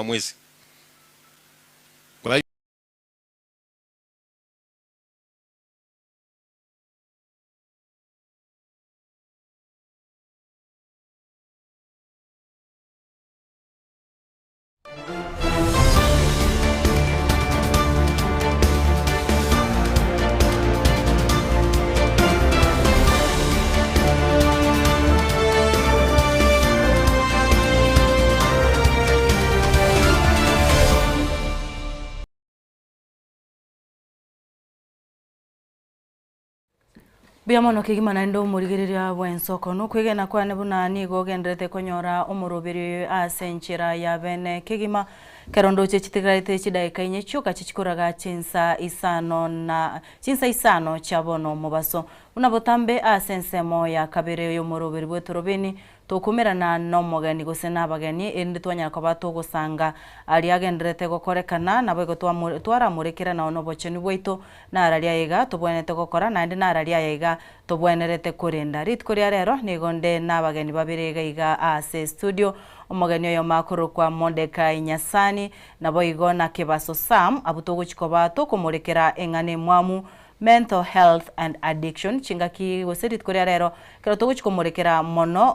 Mwezi. Mbuya mono kegima naende omorigereria bw'ensoko. Nokwegena kwane buna nigo ogendererete konyora omoroberi oyo ase enchera ya bene kegima. Ekero ndoche chitigarete chidaeka inye chioka chichikoraga chinsa isano na chinsa isano chia bono mobaso. Buna botambe ase ensemo ya kabere y'omoroberi bw'etorobini, tokomerana nomogeni gose nabageni, erinde twanyara koba togosanga aria agendererete gokorekana, naboigo twaramorekera nao nobochenu bwaito, nararia aiga tobwenerete gokora, naende nararia aya iga tobwenerete korenda. Rituko ria rero nigo nde nabageni babere iga iga ase estudio, omogeni oyomo akorokwa Mordekai Nyasani, naboigo na Kebaso Sam, abwo togochia koba tokomorekera eng'ana emwamu Mental health and addiction, chingaki gose rituko ria rero ekero togochia komorekera mono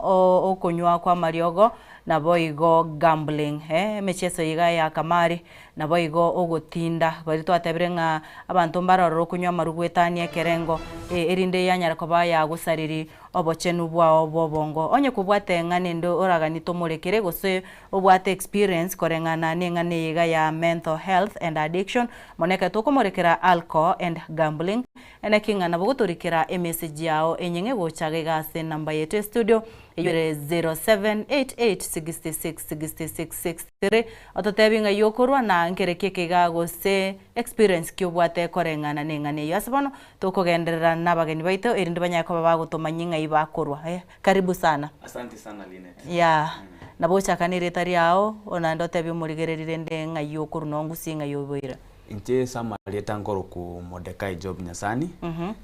okonywa kwa amariogo naboigo gambling eh emechieso iga ya kamari naboigo ogotinda baria twatebire ng'a abanto mbare ororo okonywa amarwa goetania ekerengo erinde yanyara koba yagosariri obochenu bwao bwa obongo. Onye kobwate eng'ana ende oraganie tomorekere gose obwate experience koreng'ana neng'ana eye iga ya mental health and addiction, mono ekero tokomorekera alcohol and gambling, enaki ng'a nabo gotorikera emessage yao enyeng'e gocha iga iga ase enamba yaito ya studio eyio ere 0788666663 ototebi ng'ai okorwa na nkereki eke iga gose experience ki obwate koreng'ana neng'ana eyio. Ase bono tokogenderera nabageni baito erinde banyare koba bagotomanyia ng'ai bakorwa. Karibu sana. Asante sana Linet. Yeah. Nabo ochaka nerieta riao, naende otebie omorigereri rende ng'ai okorwa nongusie ng'ai oiboire. Inche ase amarieta nkorokwa Mordekai Job Nyasani,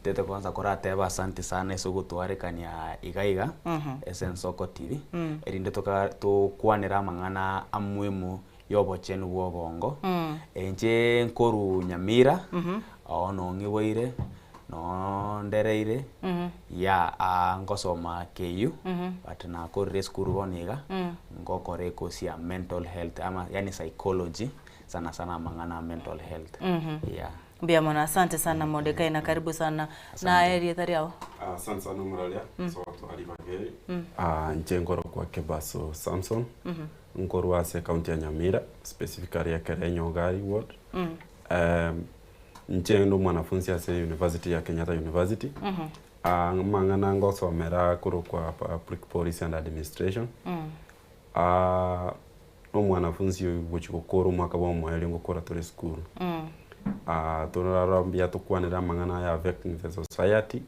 ntete kwanza koratebe asante sana ase ogotwarekania iga iga ase Ensoko TV, erinde toka tokwanere amang'ana amuimu ya obochenu bwa obongo. Inche nkorwa Nyamira, oo nong'iboire, noo ndereire, yeah ngosoma KU, but nakorire esukuru bono iga, ngokora ecourse ya mental health ama yaani psychology, sana sana amang'ana a mental health, yeah. Mbuya mono, asante sana Mordekai na karibu sana. Naye erieta riao? Asante sana omoraria, sogoto ari bageri. Inche nkorokwa Kebaso Samson, nkorwa ase ecounty ya Nyamira, specifically ekere Nyogari ward. Inche ndi omwanafunzi ase university ya Kenyatta University, amang'ana ngosomera akorokwa public policy and administration, na omwanafunzi ogochia gokora omwaka bwa omoerio ngokora tore esukuru. Torarora mbuya tokwanere amang'ana aya affecting the society,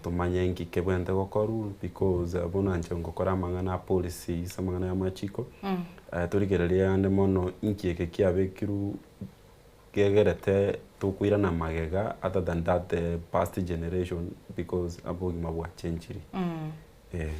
tomanye nki kebwenerete gokorwa because buna inche ngokora amang'ana a policies amang'ana ya amachiko, torigererie ande mono inki eke kiabekirwe kegerete tokoirana magega other than that the past generation because obogima bwachenchiri eh.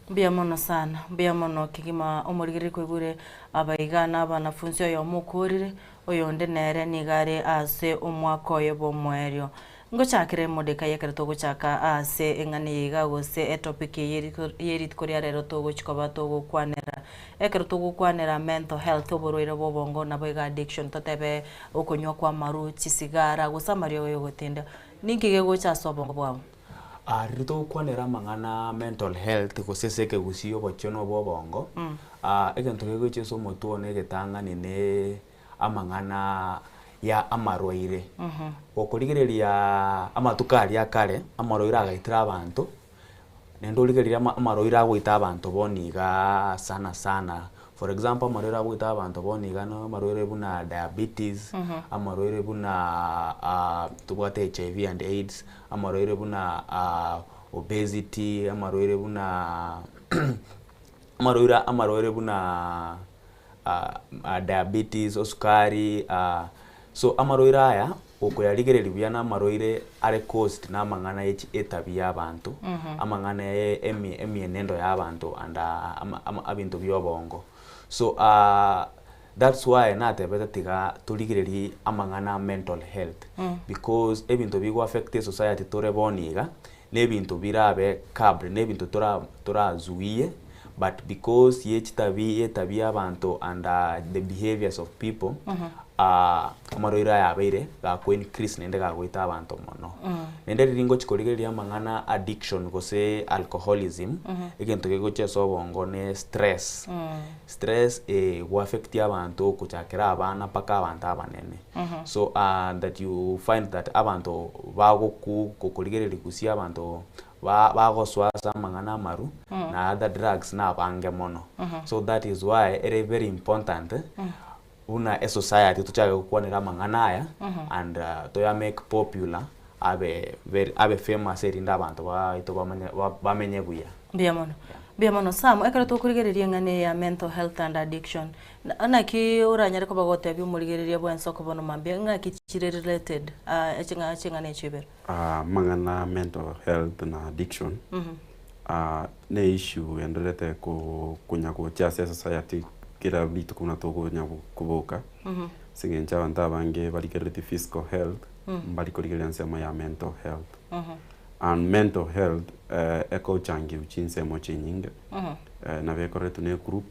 Mbuya mono sana, mbuya mono kegima omorigereria kwaigure abaiga na abanafunsi oyomo okorire, oyonde nere nigo are ase omwaka oye bw'omoerio. Ngochakere Mordekai ekero togochaka ase eng'ana eye iga gose etopic eye ye rituko ria rero togochi koba togokwanera. Ekero togokwanera mental health oborwaire bwa obongo nabo iga addiction totebe okonywa kwa amaru, chisigara gose amariogo ya ogotinda. Ninki gegocha ase obongo bwao? Riria togokwanera amang'ana mental health gose ase ekegusii obochenu bwa obongo, egento kegocha ase omotwe one egetang'ani ne amang'ana ya amarwaire. Gokorigereria amatuko aria akare, amarwaire agaitire abanto, naende origererie amarwaire agoita abanto bono igaa sana sana, for example amarwaire agoita abanto bono iga na amarwaire buna diabetes, amarwaire buna tobwate HIV and AIDS, amarwaire buna obesity, amarwaire buna amarwaire amarwaire buna diabetes, osukari, so amarwaire aya okoyarigereria buya na amarwaire are caused na amang'ana ye chi etabia ya abanto, amang'ana ye emienendo ya abanto and ebinto bia obongo. So. That's why natebete tiga torigererie amang'ana a mental health because ebinto bigo affect esociety tore bono iga, na ebinto birabe curbed, na ebinto tora torazuie but because ye chitabi etabi ya abanto and the behaviours of people amarwaire aya abeire gako increase naende gagoita abanto mono. Naende riria ngochi korigereria amang'ana addiction gose alcoholism, egento kegochia ase obongo ne stress. Stress go affect abanto gochakera abana mpaka abanto abanene. So that you find that abanto bagoku korigereria gusii abanto ba bagosoa ase amang'ana amaru na other drugs na abange mono. So that is why ere very important buna esociety tochake gokwanera amang'ana aya and toya make popular abe very abe famous erinde abanto baito bamanye bamenye buya. Mbuya mono. Mbuya mono. Sam, ekero tokorigereria eng'ana eye ya mental health and addiction, naki oranyare koba gotebia omorigereria bw'ensoko bono mambia, ng'aki chire related ching'ana echio ibere? Amang'ana a mental health na addiction, ne issue endererete konya gocha ase esociety kera rituko buna tokonya koboka, ase eng'encho abanto abange barigereretie physical health, mbari korigereria ensemo ya mental health. And mental health ekochangiwa chinsemo chinyinge, nabo ekoretwe na egroup,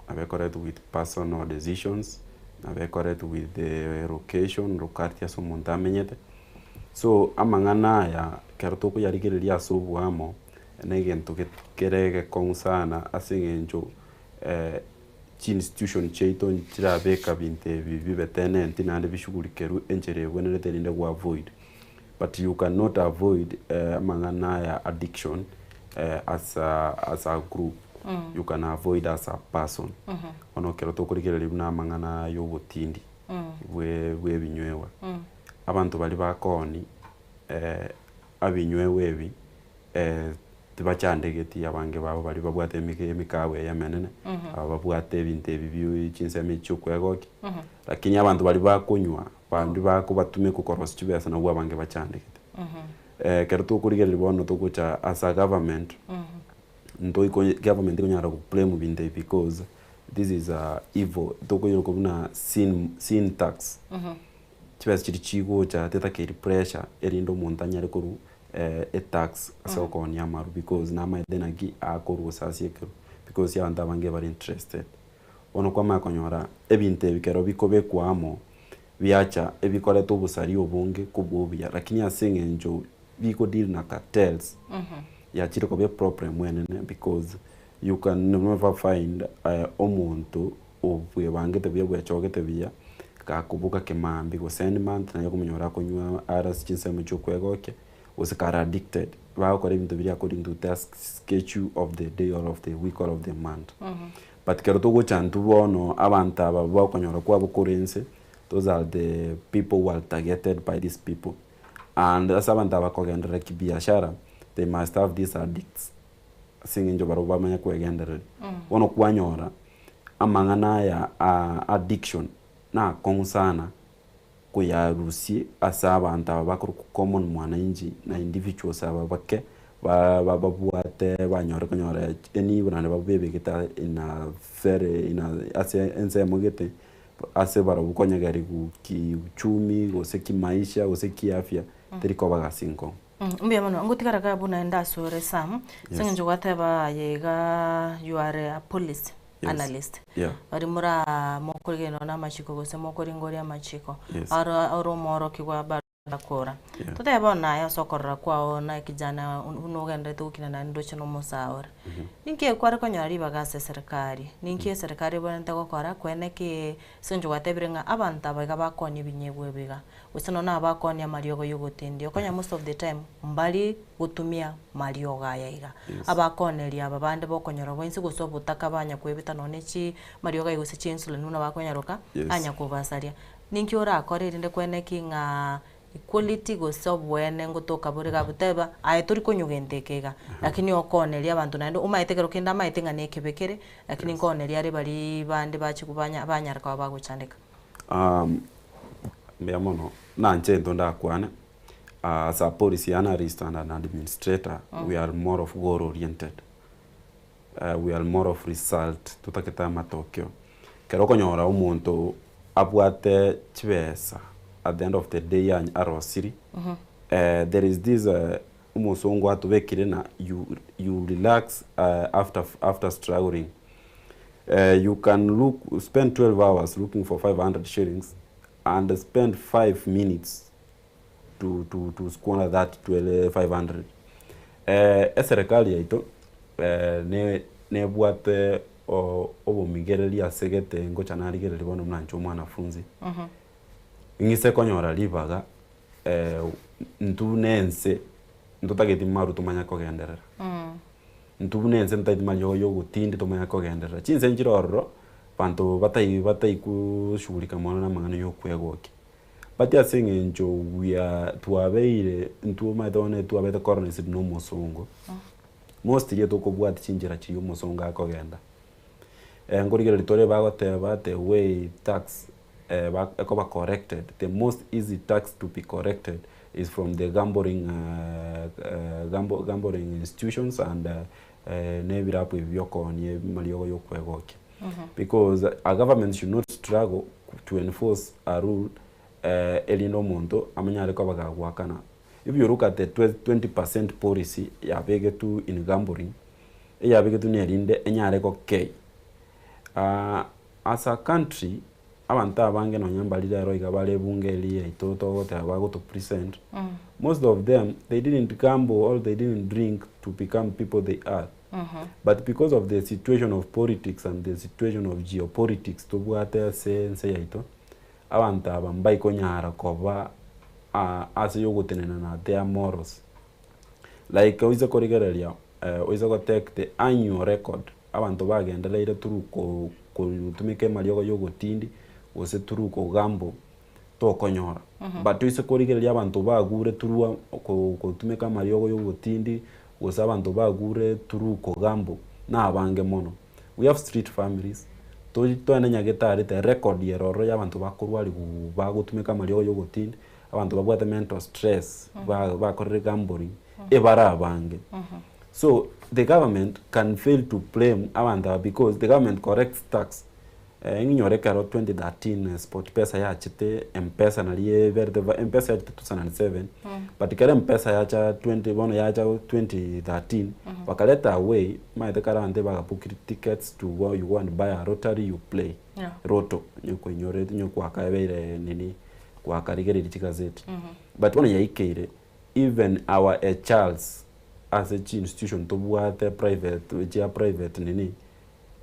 nabo ekoretwe with personal decisions, nabo ekoretwe with the location, locality ase omonto amenyete. So amang'ana aya ekero tokoyarigereria ase oboamo, na egento kere egekong'u sana ase eng'encho chi institution chiaito nchirabeka binto ebi bibe tenenti naende bishughulikerwe enchera ebwenerete erinde go avoid. But you cannot avoid amang'ana aya addiction as a as a group, you can avoid as a person. Bono ekero tokorigereria buna amang'ana ya obotindi bwe bwa ebinywewa, abanto baria bakooni ebinywewa ebi tibachandegeti abange babo baria babwate emikawa eye emenene, aba babwate ebinto ebi bia chinsemo echi chia okwegokia, lakini abanto baria bakonywa bande bakobatumeka korosia chibesa nabwo abange bachandegete. Ekero tokorigereria bono togocha as a government, ntoiko government ekonyara go blame binto ebi because this is a evil tokoiroka buna sin sin tax. Chibesa chiria chigocha tetakeiri pressure erinde omonto anyare korwa etax ase okoonia amaru because namaete naki akorwa gose ase ekerwa because abanto abange bare interested. Bono kwamanya konyora ebinto ebi ekero bikobekwa amo, biacha ebikoreta obosaria obonge kobua obuya lakini ase eng'encho biko deal na cartels, yachire koba eproblem enene because you can never find omonto obwebangete buya bwechogete buya, gakoboka kemambia gose end month naye okomonyora akonywa are ase chinsemo chia okwegokia, gose kare addicted, bagokora ebinto biria according to their schedule of the day or of the week or of the month. But ekero togocha intwe bono abanto aba bakonyora kwabo kore inse, those are the people who are targeted by these people. And ase abanto aba kogenderera kibiashara, they must have these addicts ase eng'encho barabwo bamanye kwegendereria. Bono kwanyora, amang'ana aya a addiction nakong'u sana koyarusia ase abanto aba bakorokwa common mwananchi na individuals aba bake ba babwate banyore konyora enibo naende babebegete in a very in a ase ensemo gete ase barabwo konyegeriwu kiuchumi gose kimaisha gose kiafya teri koba gasi nkong'u. Mbuya mono, ngotigara iga abwo naende asore Sam, ase eng'encho gwateba aye iga you are a policy analyst, baria mora mokorigereria nonya na amachiko gose mokoringoria amachiko, aro ore omworokigwa bado akora. Totebe bono aye ase okorora kwao na ekijana buna ogendererete gokina naende ndoche na omosae ore, ninki kware konyora ribaga ase eserikari? Ninki eserikari ebwenerete gokora koene ki ase eng'encho gwatebire ng'a abanto aba iga bakonia ebinyegwa ebi iga, Gose nonya nabakonia amariogo y'ogotendia, okonya most of the time mbari gotumia mariogo aya iga. Abakoneria aba bande bokonyora bwensi gose obotaka banya koebeta nonya ne chi mariogo aye gose chi insulin buna bakonyaroka, anya kobasaria. Ninki orakore erinde kweneki ng'a equality gose oboene ngotoka bore iga abwo teba aye tori konywa gento eke iga, lakini okoneria abanto naende omanyete ekero kende amaete ng'a nekebe kere, lakini nkoneria are baria bande bachi banya banyara koba bagochandeka. Mbuya mono, nanche intwe ndakwane, as a policy analyst and an administrator, we are more of goal oriented, we are more of result, totagete amatokeo. Ekero okonyora omonto abwate chibesa at the end of the day arosiri, there is this omosongo atobekire ng'a you you relax after after struggling. You can look spend 12 hours looking for 500 shillings and spend 5 minutes to to to squander that 12 500. Eserekari yaito ne nebwate obomigereria ase gete ngocha narigereria bono buna inche omwanafunzi, ng'ise konyora ribaga intwe buna ense ntotageti maru tomanye kogenderera. Intwe buna ense ntotageti mariogo ya ogotindi tomanye kogenderera. Chinse nchire ororo, banto batai batai koshughulika mono na amang'ana ya okwegokia. But ase eng'encho we are twabeire intwe omanyete bono twabete colonized na omosongo, mostly etokobwatia chinchera chiria omosongo akogenda. Nkorigereria tore bagoteba the way tax ekoba corrected, the most easy tax to be corrected is from the gambling gambling institutions and na ebirabu ebi bia okoonia amariogo ya okwegokia. Because a government should not struggle to enforce a rule erinde omonto amanyare koba gagoakana. If you look at the 20% policy yabegetwe in gambling, eyabegetwe nerinde enyare gokei. As a country, abanto abange nonya mbari rero iga bare ebunge eria yaito togoteba bagoto present, most of them they didn't gamble or they didn't drink to become people they are. But because of the situation of politics and the situation of geopolitics tobwate ase ense yaito, abanto aba mbaikonyara koba ase yogotenena na their morals. Like oise korigereria oise go take the annual record abanto bagendereire through kotumeka emariogo ya ogotindi gose through kogamble tokonyora. But oise korigereria abanto bagure through kotumeka amariogo ya ogotindi gose abanto bagure through kogamble na abange mono. We have street families, toende nyagetari the record ere ororo ya abanto bakorwariwu bagotumeka amariogo ya ogotindi, abanto babwate mental stress, bakorire gambling, ebare abange. So the government can fail to blame abanto aba because the government collects tax. Ng'inyore ekero 2013 Sportpesa yachete, Mpesa naria eberete Mpesa yachete 2007, but ekero Mpesa yacha twenty bono yacha 2013, bakareta away, omanyete kare abanto ebagabookiri tickets to go you go and buy a lottery you play, lotto, onye koinyorete onye kwakabeire nini kwakarigereiri chigazeti. But bono yaikeire even our HRs ase chi institution tobwate private chia private nini,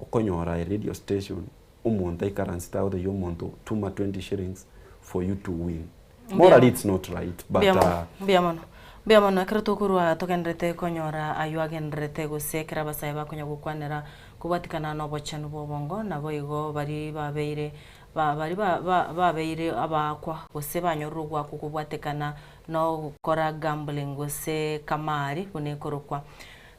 okonyora a radio station omonto aikaransete agotebia omonto tuma 20 shillings for you to win. Morally it's not right but Mbuya mono, mbuya mono, mbuya mono. Ekero tokorwa togendererete konyora aywo agendererete gose ekero abasae bakonya gokwanera kobwatikana na obochenu bwa obongo, naboigo baria babeire ba baria ba ba babeire abaakwa gose banyorire ogwakwa kobwatekana na ogokora gambling gose kamari buna ekorokwa.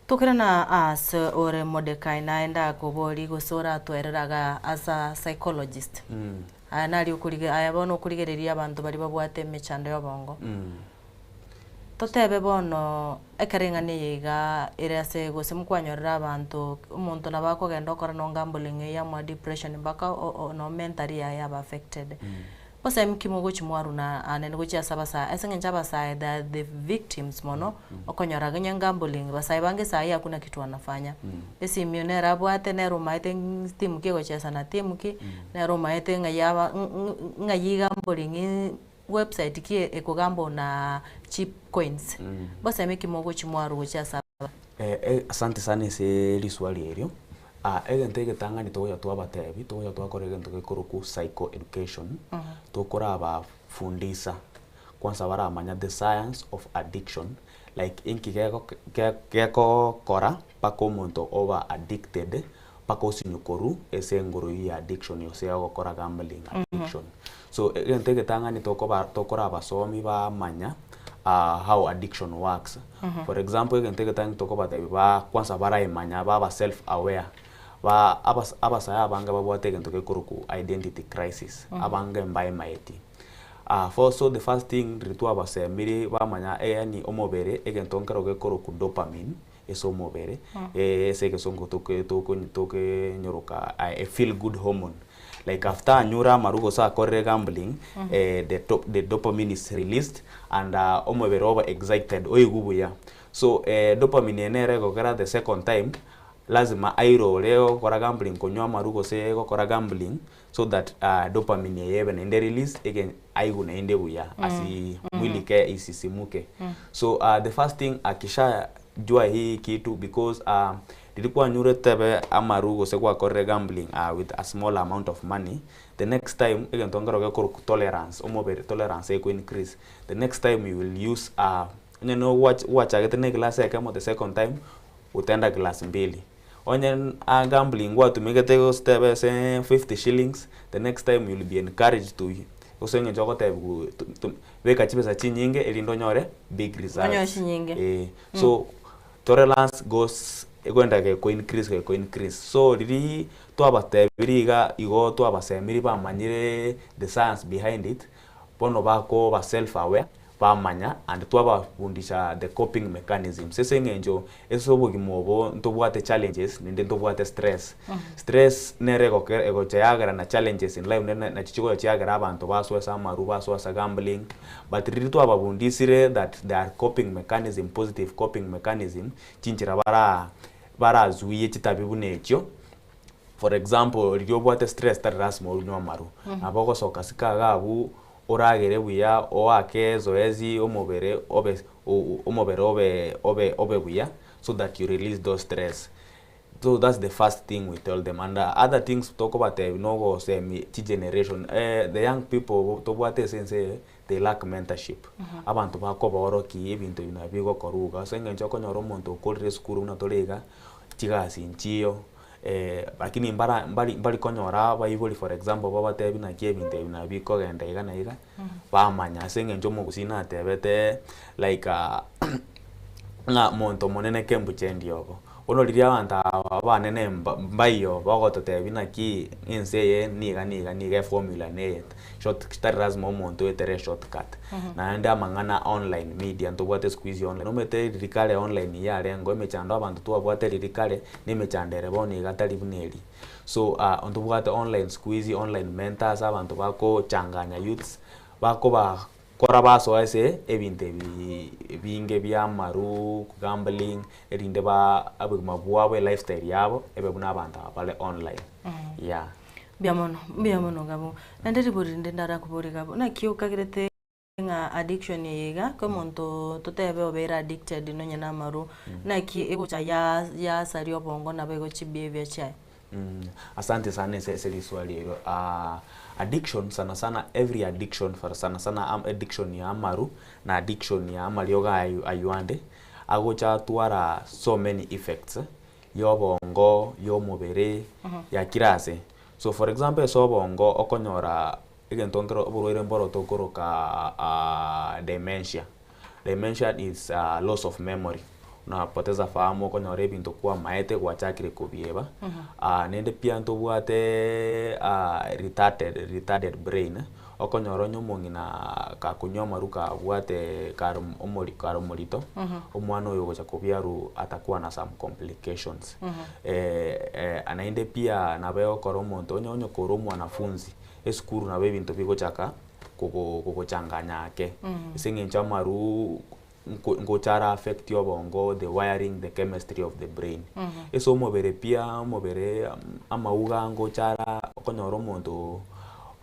Tokerana aase ore Mordekai naye ndakoborie gose oratwerere iga as a psychologist. Aya nario okorige aya bono okorigereria abanto baria babwate emechando ya obongo. Totebe bono ekero eng'ana eye igaa ere ase gose mokwanyorera abanto omonto nabo akogenda okora no gambling eye yamoa depression mpaka no mentally yaye yaba affected. Gose ki mogochia mwaruna aane gochia ase abasae, ase eng'encho abasae they are the victims mono, okonyora onye gambling, basae bange saii hakuna kitu wanafanya, esimi nere abwate nere omaete timu ki egochesa na timu ki, nere omaete ng'ai aba ng'ai gambling website ki ekogamble na cheap coins. Gose ki mogochia mwarwa gochia ase aba. Asante sana ase riswali erio. Egento egetang'ani togocha twabatebi, togocha twakora egento gekorokwa psycho education, tokorabafundisa kwanza baramanya the science of addiction, like inki gego gekokora mpaka omonto oba addicted, mpaka osinywa korwa ase engoro eywo ya addiction gose ya ogokora gambling addiction. So egento egetang'ani tokoba tokorabasomi bamanya how addiction works. For example, egento egetang'ani tokobatebi ba kwanza baraemanya baba self aware, ba abas abasae abange babwate egento gekorokwa identity crisis, abange mbaemaeti. For so the first thing riria twabasemiri bamanya yaani omobere egento nkero gekorokwa dopamine ase omobere, ase egesongo toke toke tokenyoroka a feel good hormone. Like after anyure amaru gose akorire gambling, the dop the dopamine is released and omobere oba excited oigwe buya. So dopamine eye nere egokera the second time, lazima airore gokora gambling konywa amaru gose gokora gambling so that dopamine eye ebe naende released ege aigwe naende buya asi mwili ke isisimuke. So the first thing akisha jua hii kitu because riria kwanyure tebe amaru gose gwakorire gambling with a small amount of money, the next time egento nkero gekorokwa tolerance omobere tolerance eko increase, the next time you will use onye no gwach gwachagete na eglass ekemo the second time utaenda glass mbili, onye gambling gwatumegete gose tebe ase 50 shillings, the next time you will be encouraged to gose eng'encho ogotebiwa beka chibesa chinyinge erinde onyore big Onyore results. chinyinge. Eh, so tolerance goes egoenda geko increase geko increase so riria twabatebirie iga igo twabasemiri bamanyire the science behind it, bono bakoba self aware bamanya and twabafundisha the coping mechanisms ase eng'encho ase obogima obo ntobwate challenges naende ntobwate stress. Stress nere egokera egocha yagera na challenges in life naende nachi chigocha chiagera abanto basoa ase amarwa basoa ase gambling, but riria twababundisire that there are coping mechanism positive coping mechanism, chinchera bara barazuie chitabi buna echio, for example riria obwate stress tari lasima onywe amarwa, nabo ogosoka isiko iga abwo oragere buya oake zoezi omobere obe omobere obe obe obe buya so that you release those stress. So that's the first thing we tell them and other things tokobatebia na ogosemi chigeneration the young people tobwate ase ense eye they lack mentorship. Abanto bakobaorokia ebinto ebi nabio bigokorwa iga ase eng'encho okonyora omonto okorire esukuru buna tore iga, chigasi nchiyo lakini mbara mbari mbari konyora abaibori for example babatebi naki ebinto ebi nabio bikogenda iga na iga, bamanya ase eng'encho omogusii natebete like ng'a monto monene kembuche endiogo. Bono riria abanto aba abanene mba mbaiyo bagototebia naki ense eye niga niga niga eformula neye short tari lazima omonto oetere eshortcut. Naende amang'ana online media ntobwate siku hizi online, omanyete riria kare online iyarengeo emechando abanto twabwate riria kare, na emechando ere bono iga tari buna eria. So ntobwate online siku hizi online mentors abanto bakochanganya youths, bakoba kora basoa ase ebinto ebi ebinge bia amaru, gambling, erinde ba obogima bwabo elifestyle yabo ebe buna abanto aba bare online, yeah. Mbuya mono, mbuya mono gabo. Naende ribori rinde ndarakoborie gabo, naki okagerete ng'a addiction eye iga, ko omonto totebe obeire addicted nonye na amarwa, naki egocha ya yasaria obongo nabo egochi behaviour chiaye? Asante sana ase ase riswali ero. Addiction sana sana every addiction for sana sana am addiction ya amaru na addiction ya amariogo aye aywo ande, agocha atwara so many effects ya obongo, ya omobere, ya kera ase. So for example ase obongo okonyora egento nkero oborwaire mboro tokoroka dementia. Dementia is loss of memory, unapoteza fahamu okonyora ebinto kwamaete gwachakire kobieba. Naende pia ntobwate retarded retarded brain, okonyora onye omong'ina kakonywa amarwa kabwate kare omori kare omorito, omwana oyo ogocha kobiarwa atakuwa na some complications. Naende pia nabo egokora omonto onye onye kore omwanafunzi, esukuru nabo ebinto bigochaka kogo kogochanganya ake, ase eng'encho amaruu nko ngocha ara affect obongo, the wiring, the chemistry of the brain. Ase omobere pia omobere amauga ngocha ara okonyora omonto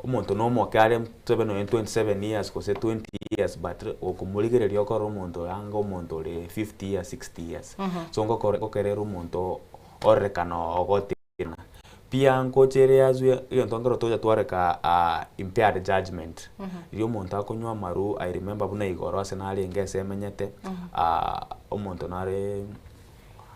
omonto na omoke are tobe nonye 27 years gose 20 years but gokomorigereria okorora omonto oyo anga omonto ore 50 years, 60 years. So ngokora ngokerera omonto ororekana ogotina. Pia ngocha ere yazwe egento nkero tocha twareka impaired judgement, riria omonto akonywa amaru I remember buna igoro ase narenge ase emenyete, omonto nare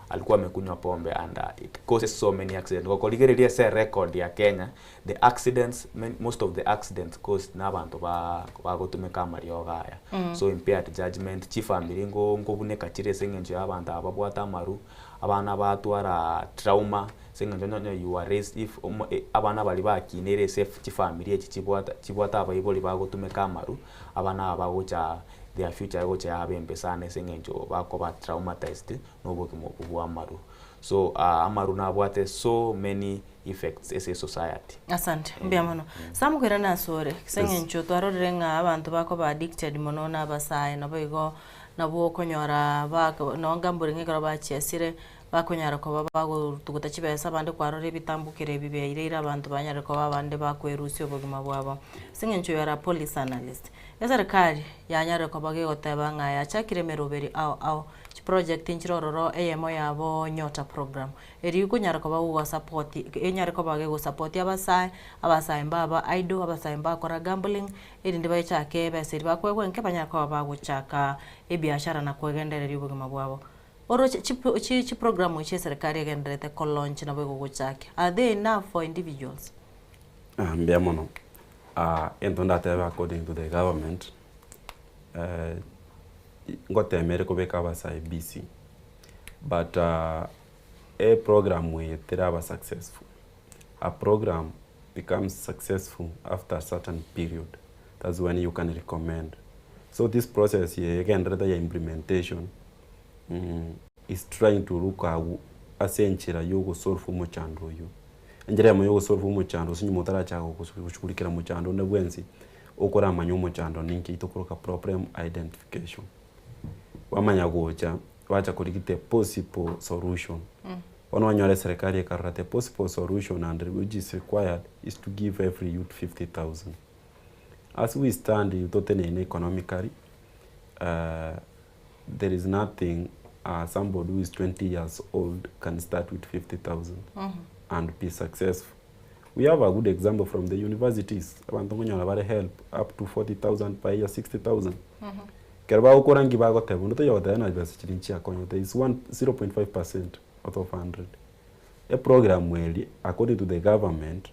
alikuwa amekunywa pombe and it causes so many accidents. Gokorigereria ase erecord ya Kenya, the accidents most of the accidents caused na abanto ba bagotumeka amariogo aya. So impaired judgement, chifamiri ngo nkobuneka chire ase eng'encho ya abanto aba babwate amaru, abana batwara trauma, ase eng'encho onye onye you are raised if omo abana baria bakinire ase chifamiri echi chibwate chibwate abaibori bagotumeka amaru, abana aba bagocha their future egocha yaba embe sana ase eng'encho bakoba traumatized na obogima obwo bwa amaru. So amaru nabwate so many effects ase esociety. Asante, mbuya mono. Sam koirana asore, ase eng'encho twarorire ng'a abanto bakoba addicted mono na abasae naboigo nabwo okonyora bak nonga mbori ng'a ekero bachiesire bakonyara koba bagotuguta chibesa abande kwarora ebitambukero ebi biaireire abanto banyare koba abande bakwerusia obogima bwabo. Ase eng'encho you are a police analyst, eserikari yanyarire koba gegoteba ng'a yachakire emeroberi ao ao, chiproject nchire ororo eyemo yabo Nyota program, Erio konyara koba gogosapoti, enyare koba gegosapoti abasae, abasae mbaba idle, abasae mbakora gambling, erinde bachake ebesa eria bakoegwa enke banyare koba bagochaka ebiashara na koegendereria obogima bwabo. Oroche chipo chi chiprogramu echi eserekari egendererete kolaunch nabo egogochakia, are they enough for individuals? Mbuya mono, egento ndatebe according to the government, ngotema ere kobeka abasae busy, but eprogram eye teraba successful, a program becomes successful after a certain period, that's when you can recommend. So this process eye egenderete ya implementation is trying to look ase enchera ya ogosolve omochando oyio. Enchera eyemo ya ogosolve omochando gose nyuma otarachaka goshughulikera mochando onde bwensi, okoramanya omochando ninki tokoroka problem identification. Wamanya gocha, bacha korigia the possible solution. Bono onyore eserekari ekarora the possible solution and which is required is to give every youth 50,000. As we stand toteneine economically, there is nothing somebody who is 20 years old can start with 50,000 and be successful. We have a good example from the universities, abanto nkonyora bare help up to 40,000 per year, 60,000. Ekero bagokora nki bagoteba, onde taiyo ogoteba ng'a chibesa chiria nchiakonye, there is one, 0.5 percent out of 100. Eprogram eria according to the government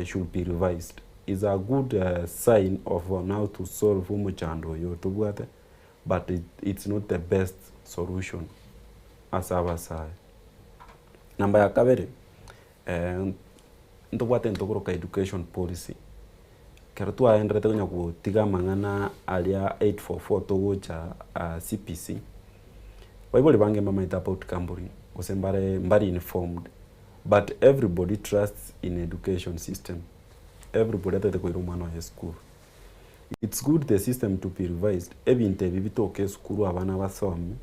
should be revised, is a good sign of how to solve omochando oyo tobwate but it's not the best solution ase abasae. Namba ya kabere, ntobwate egento tokoroka education policy, ekero twaenderete konya gotiga amang'ana aria 844 togocha CBC, baibori bange mbamaete about gambling gose mbare mbari informed but everybody trusts in education system, everybody atagete koira omwana oye esukuru. It's good the system to be revised, ebinto ebi bitoke esukuru abana basome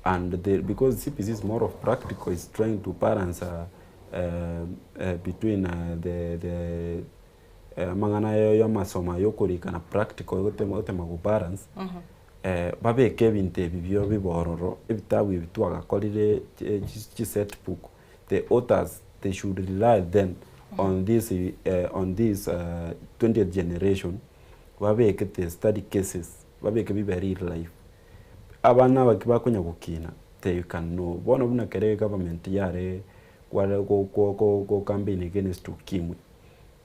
and the because CBC is more of practical is trying to balance between the the amang'ana ayo ya amasomo aya okorika na practical egotema gotema go balance, babeke ebinto ebi bio bibe ororo, ebitabu ebi twagakorire chi set book, the authors they should rely then on this 20th generation babeke the study cases, babeke bibe real life. Abana aba ki bakonya gokina they can know. Bono buna ekere egovernment yare kware go go go campaign against ukimwi,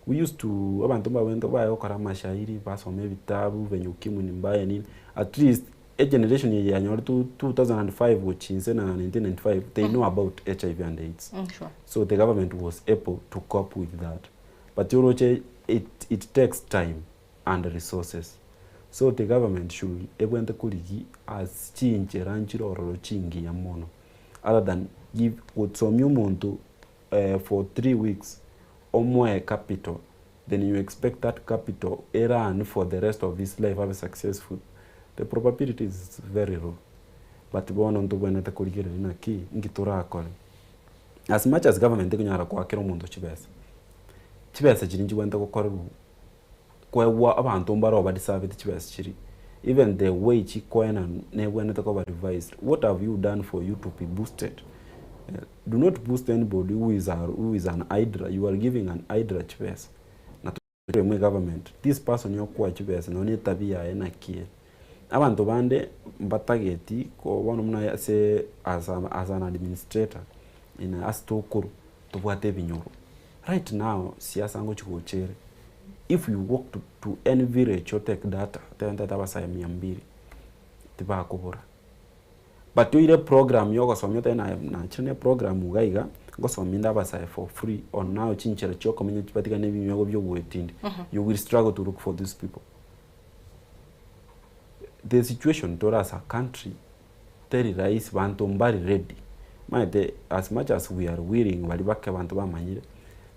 we used to abanto mbabwenerete baye gokora amashairi, basoma ebitabu venye ukimwi ni mbaya nini, at least egeneration eye yanyoretwe 2005 gochia inse na 1995 they know about HIV and AIDS. So the government was able to cope with that. But oroche it takes time and resources. So the government should ebwenerete korigi ase chinchera nchire ororo chingiya mono other than give gosomia omonto for 3 weeks omoe capital then you expect that capital eran for the rest of his life abe successful the probability is very low but bono ntobwenerete korigereria naki nki torakore as much as government ekonyara koakera omonto chibesa chibesa chiria nchibwenerete gokorerwa koegwa abanto mbaro badeservete chibesa chiria even the way chikoenanwa nebwenerete koba revised what have you done for you to be boosted do not boost anybody who is an idler you are giving an idler chibesa na mwe government this person yokoa chibesa nonye etabi yaye naki ere abanto bande mbatageti ko bono buna ase as an administrator in ase tokorwa tobwate ebinyoro right now siasa ngochi gocha ere if you walk to any village otake data otebe abasae mia mbili tibakobora but oire program ya ogosomia otebe naye nachire na eprogram iga iga ngosomia inde abasae for free on now chinchera chia okomenya batigane ebinyogo bia ogoetindi you will struggle to look for these people the situation tore as a country teri rahisi banto mbari ready. Omanyete as much as we are willing baria bake abanto bamanyire,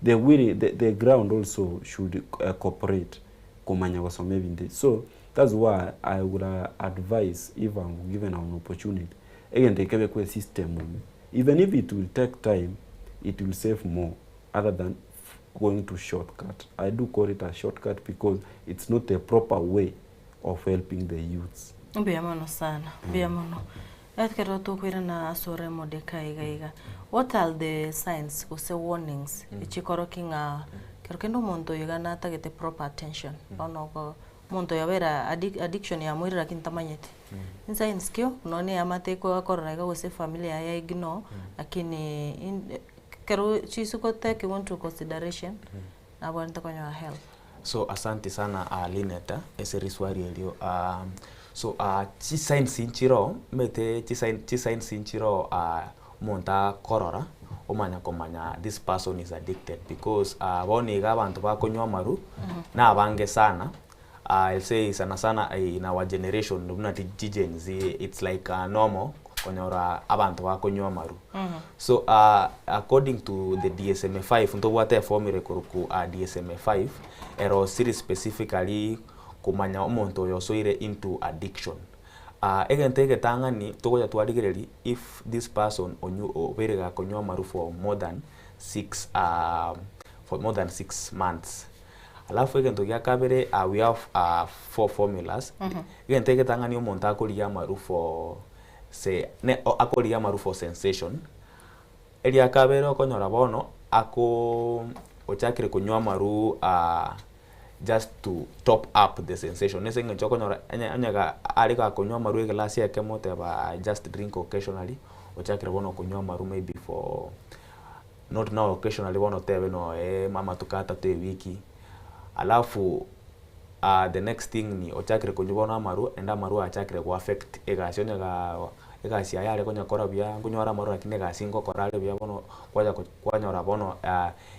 the willing the the ground also should cooperate komanya gosoma ebinto ebi. So, that's why I would advise if I'm given an opportunity, egento eke kebekwe esystem ime, even if it will take time, it will save more other than going to shortcut. I do call it a shortcut because it's not a proper way of helping the youths. Mbuya mono sana, mbuya mono. Ekero tokoirana asore Mordekai iga iga, what are the signs gose warnings echikorokia ng'a kero kende omonto oyo iga natagete proper attention, bono ogo omonto oyo obeire addic addiction yamoirire lakini tamanyeti. Signs ki nonya na eamate eko akorora iga gose efamiri yaye ya ignore, lakini in ekero chisiko takewa into consideration, nabwenerete konyora help. So asanti sana Linet ase riswali erio so chisigns nchiroo omanyete chisign chisigns nchiroo omonto akorora omanya komanya this person is addicted because bono iga abanto bakonywa amaru na abange sana I'll say sana sana in our generation buna chi Gen Z it's like normal konyora abanto bakonywa amaru. So according to the DSM-5 ntobwate eformula ekorokwa DSM-5 ero siri specifically komanya omonto oyo osoire into addiction. Egento egetang'ani togocha twarigereria if this person onyu obeire gakonywa amaru for more than six for more than six months. Alafu egento gia kabere we have four formulas, egento egetang'ani omonto akorigia amaru for se ne akorigia amaru for sensation, eria kabere okonyora bono ako ochakire konywa amaru just to top up the sensation ase eng'encho okonyora onye onye ga are gakonywa amaru egelasi ekemo oteba I just drink occasionally, ochakire bono konywa amaru maybe for not now occasionally bono otebe noe amatuko atato ewiki, alafu the next thing ni ochakire konywa bono amarwa naende amarwa achakire go affect egasi onye gaa egasi yaye are konyakora buya nkonywa are amarwa lakini egasi ngokora are buya bono kwacha kwanyora bono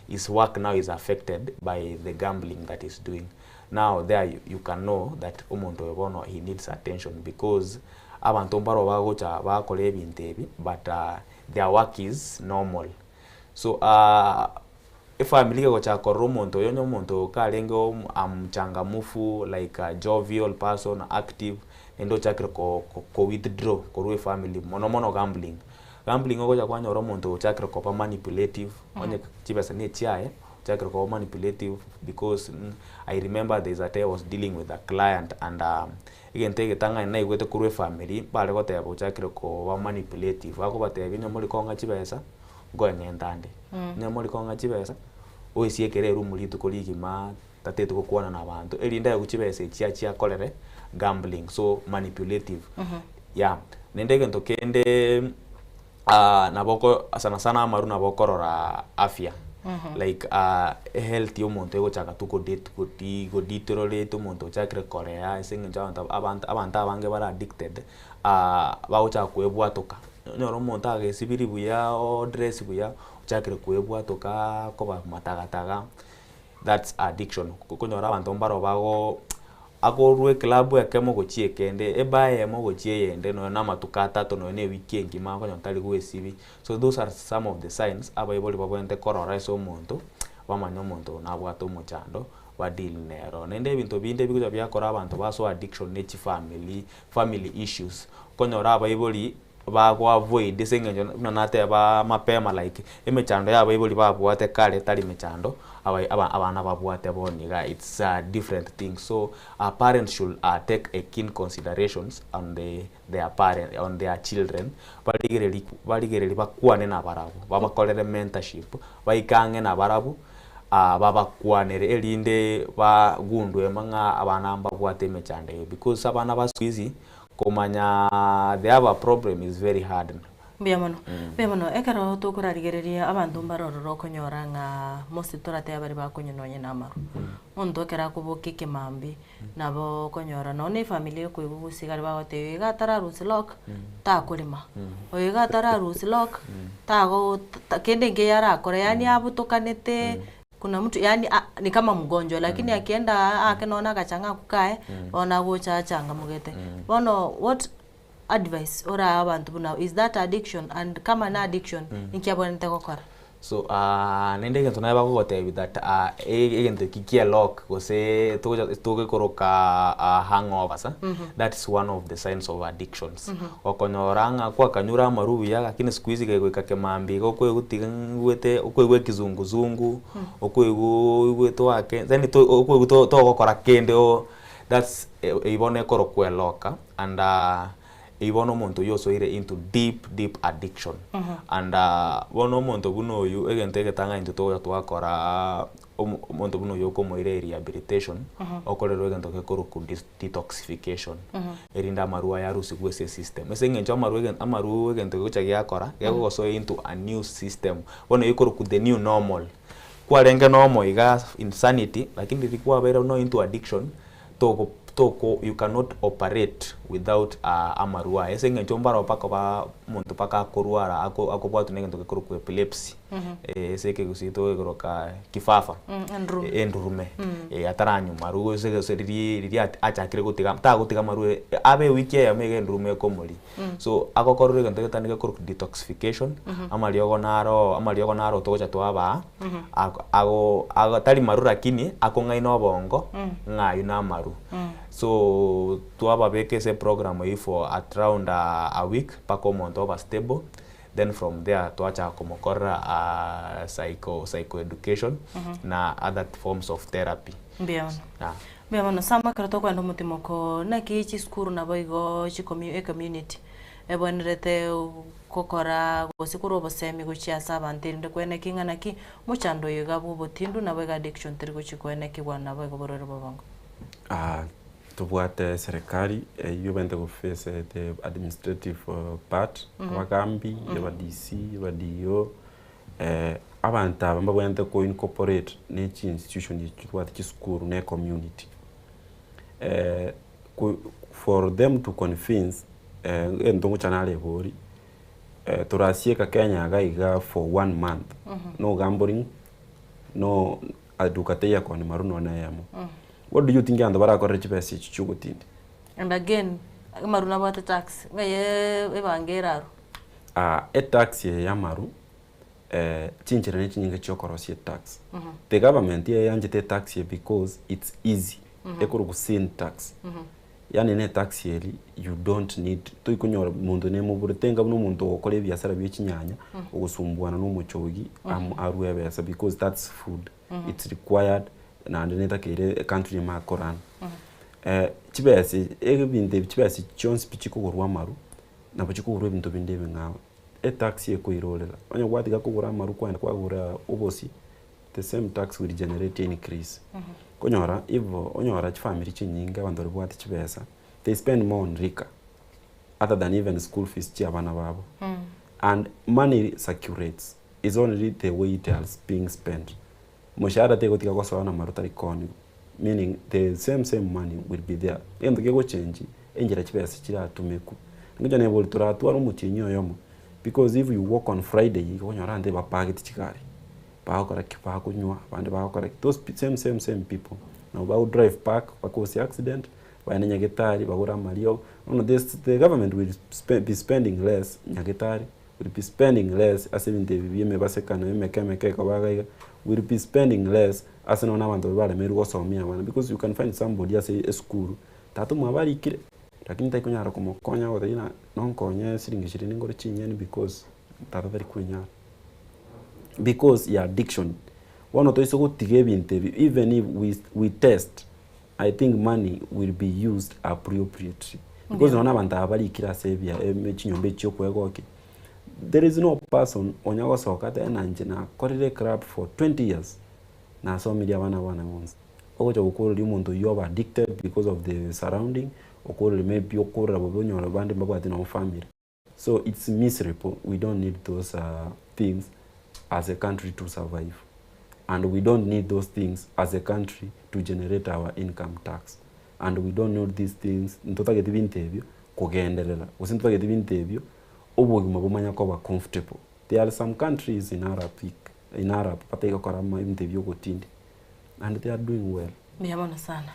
his work now is affected by the gambling that he's doing. Now there you you can know that omonto oyo bono he needs attention because abanto mbaro bagocha bakora ebinto ebi but their work is normal. So efamiri egochaka korora omonto oyo onye omonto oyo karenge mchangamufu like a jovial person, active, naende ochakire ko ko withdraw korwa efamiri mono mono gambling. Gambling ogocha kwanyora omonto ochakire koba manipulative, onye chibesa na echiaye, ochakire koba manipulative because I remember there is a time I was dealing with a client and Egento egetang'ani naigwete korwa efamiri, mbare goteba ochakire koba manipulative, bakobatebia onye more kong'a chibesa, nkoeng'enta ande, onye more kong'a chibesa, oesiekere eroom rituko rigima tateti gokwana na abanto, erinde aegwe chibesa echi achie akorere gambling, so manipulative, yeah. Naende egento kende nabo oko sana sana amarwa nabo okorora afya like ehealth ya omonto egochaka tu kodeti godi godeteriorate omonto ochakire korea ase eng'encho abanto abanto abanto abange bare addicted bagochaka koebwatoka, onyore omonto agesibirie buya odress buya, ochakire koebwatoka koba matagataga. That's addiction, okonyora abanto mbaro bago akorwa eclub ekemo gochia ekende, ebaa eyemo gochia eyende nonya na amatuko atato nonya na ewiki engima okonyora tari goesibi. So those are some of the signs abaibori babwenerete korora ase omonto, bamanye omonto oyo nabwate omochando, ba deal nero. Naende ebinto binde bigocha biakora abanto basoa addiction ne chifamily, family issues, okonyora abaibori bago avoid ase eng'encho buna nateba mapema like emechando ya abaibori babwate kare tari mechando aba aba abana babwate bono iga it's a different thing so a parents should take a keen considerations on the their parent on their children barigereri barigereri bakwane nabarabwo babakorere mentorship baike ang'e nabarabwo babakwanere erinde bagundue ng'a abana mbabwate emechando eye because abana ba siku hizi Komanya they have a problem is very hard. Mbuya mono, mbuya mono. Ekero tokorarigereria abanto mbare ororo okonyora ng'a mostly toratebe baria bakonywa nonye na amarwa. Omonto ekero akoboka ekemambia, nabo okonyora nonye na efamiri ekoigwa gose iga bagoteba oyo iga atararusia lock, takorema, oyo iga atararusia lock, tago kende nkeiyo arakore yaani abutokanete. Kuna mtu yaani ni kama mgonjwa lakini akienda aake nonya na agachang'a akwo kaye, bono agocha achangamogete. Bono what. Advice orae abanto buna is that addiction and kama na addiction inki abwenerete gokora? So naende egento naye bagogotebia that egento eki kia lock gose togocha togekoroka hangovers that is one of the signs of addictions. Okonyora ng'a kwakanyure amarwa buya lakini siku hizi kegoika kemambia iga okoigwa tiga ngigwete okoigwa ekizunguzungu, okoigwa oigwete oake yaani okoigwa togokora kende oo that's eywo bono ekorokwa eloka and Eyio bono omonto oyio osoire into deep deep addiction and bono omonto buna oyio egento egetang'ani intwe togocha twakora omonto buna oyio okomoira erehabilitation okorerwa egento gekorokwa detoxification erinde amarwa aya arusigwe ase esystem. Ase eng'encho amarwa ege amarwa egento kegocha giakora gegogosoa into a new system bono eyio ekorokwa the new normal. Kwarenge normal igaa insanity lakini riria kwabeire buna into addiction toko toko you cannot operate without amarwa aya ase eng'encho mbaro mpaka ba omonto mpaka akorwara ako akobwatwa na egento gekorokwa epilepsy ase ekegusii togekoroka kifafa Endurume. endurume ataranywa marwa gose gose riria riria achakire gotiga tagotiga amarwa abe ewiki eyemo iga endurume ekomoria. So agokorerwa egento getari gekorokwa detoxification, amariogo naro amariogo naro togocha twabaa, ako ago ago tari maru lakini akong'aina obongo ng'a aywo na amaru. So twababeka ase eprogram eywo for at round a week mpaka omonto oba stable, then from there twachaka komokorera psycho psychoeducation na other forms of therapy. Mbuya mono. Yeah. Mbuya mono Sam ekero tokoenda omotimoko naki chisukuru nabo igo chikomu ecommunity ebwenerete gokora gose korwa obosemi gochia ase abanto erinde kweneki ng'a naki mochando oyo iga bwa obotindu nabo iga addiction teri gochia kwenekigwa nabo igo borwaire bwa obongo. Tobwate serikali eywo ebwenerete go face the administrative part, abagambi, aba DC, aba DO. Abanto aba mbabwenerete ko incorporate ne chi institution echi chibwate chisukuru na ecommunity. Ko for them to convince egento ngocha narebori, torasieka Kenya iga iga for one month, no gambling, no aduka teiyo ekoni maru nonya na eyemo. What do you think abanto barakorere chibesa echi chiogotindia? And again, amaru nabwate tax, ng'ai ebango erarwe. Etax eye y'amaru, chinchera ne chinyinge chiokorosia etax. The government eyanchete etax eye because it's easy, ekorokwa sin tax. Yaani ne etax eri you don't need toikonyora monto nemoborete enga buna omonto ogokora ebiasara bie chinyanya, ogosumbuana na omochogi arue ebesa because that's food, it's required naende netakeire ecountry ime akorana. Chibesa ebinto ebi chibesa echi chionsi pi chikogorwa amaru, nabo chikogorwa ebinto binde ebing'ao. Etax ekoirorera, onye gwatiga kogora amaru kwaenda kwagora obosie, the same tax will generate increase. Okonyora igo onyora chifamiri chinyinge abanto baria babwate chibesa, they spend more on liquor other than even school fees chia abana babo. And money circulates, is only the way it has being spent. Moshahara tegotiga gosoa na maru tari kooniwa, meaning the same same money will be there. Egento kegochengi enchera chibesa chiratumekwe. Inche neboria toratware omotienyi oyomo because if you work on Friday igo okonyora abanto ebapagete chigari, bagokora ki? Bakonywa, abande bagokora ki? Those same same same people nabo bago drive back bakose accident, bagende nyagetari bagore amariogo, bono this the government will be spending less nyagetari. Will be spending less ase ebinto ebi bia emebasekano emeke emeke ekoba iga iga, will be spending less ase nonya abanto baria baremerwe gosomia abana because you can find somebody ase esukuru, tata omwabo arikire, lakini tarikonyara komokonya agotebia ng'a nonkonye siringi ishirini ngore chinyeni because tata tari kwenyara. Because ya addiction. Bono toise gotiga ebinto ebi even if we we test, I think money will be used appropriately because nonya abanto aba barikire ase ebia chinyomba echi chi'okwegokia, there is no person onya gosoka atebe ng'a inche nakorire eclub for 20 years, nasomirie abana bane bonsi. Ogocha gokoreria omonto oyio obe addicted because of the surrounding, okoreria maybe okorera bobe onyore bande mbabwati nonye family. So it's miserable, we don't need those things as a country to survive and we don't need those things as a country to generate our income tax and we don't need these things ntotageti binto ebio kogenderera gose ntotageti binto ebio obogima bomanye koba comfortable. There are some countries in Arabic in Arab batari gokora ama ebinto ebi bia ogotindi and they are doing well. Mbuya mono sana.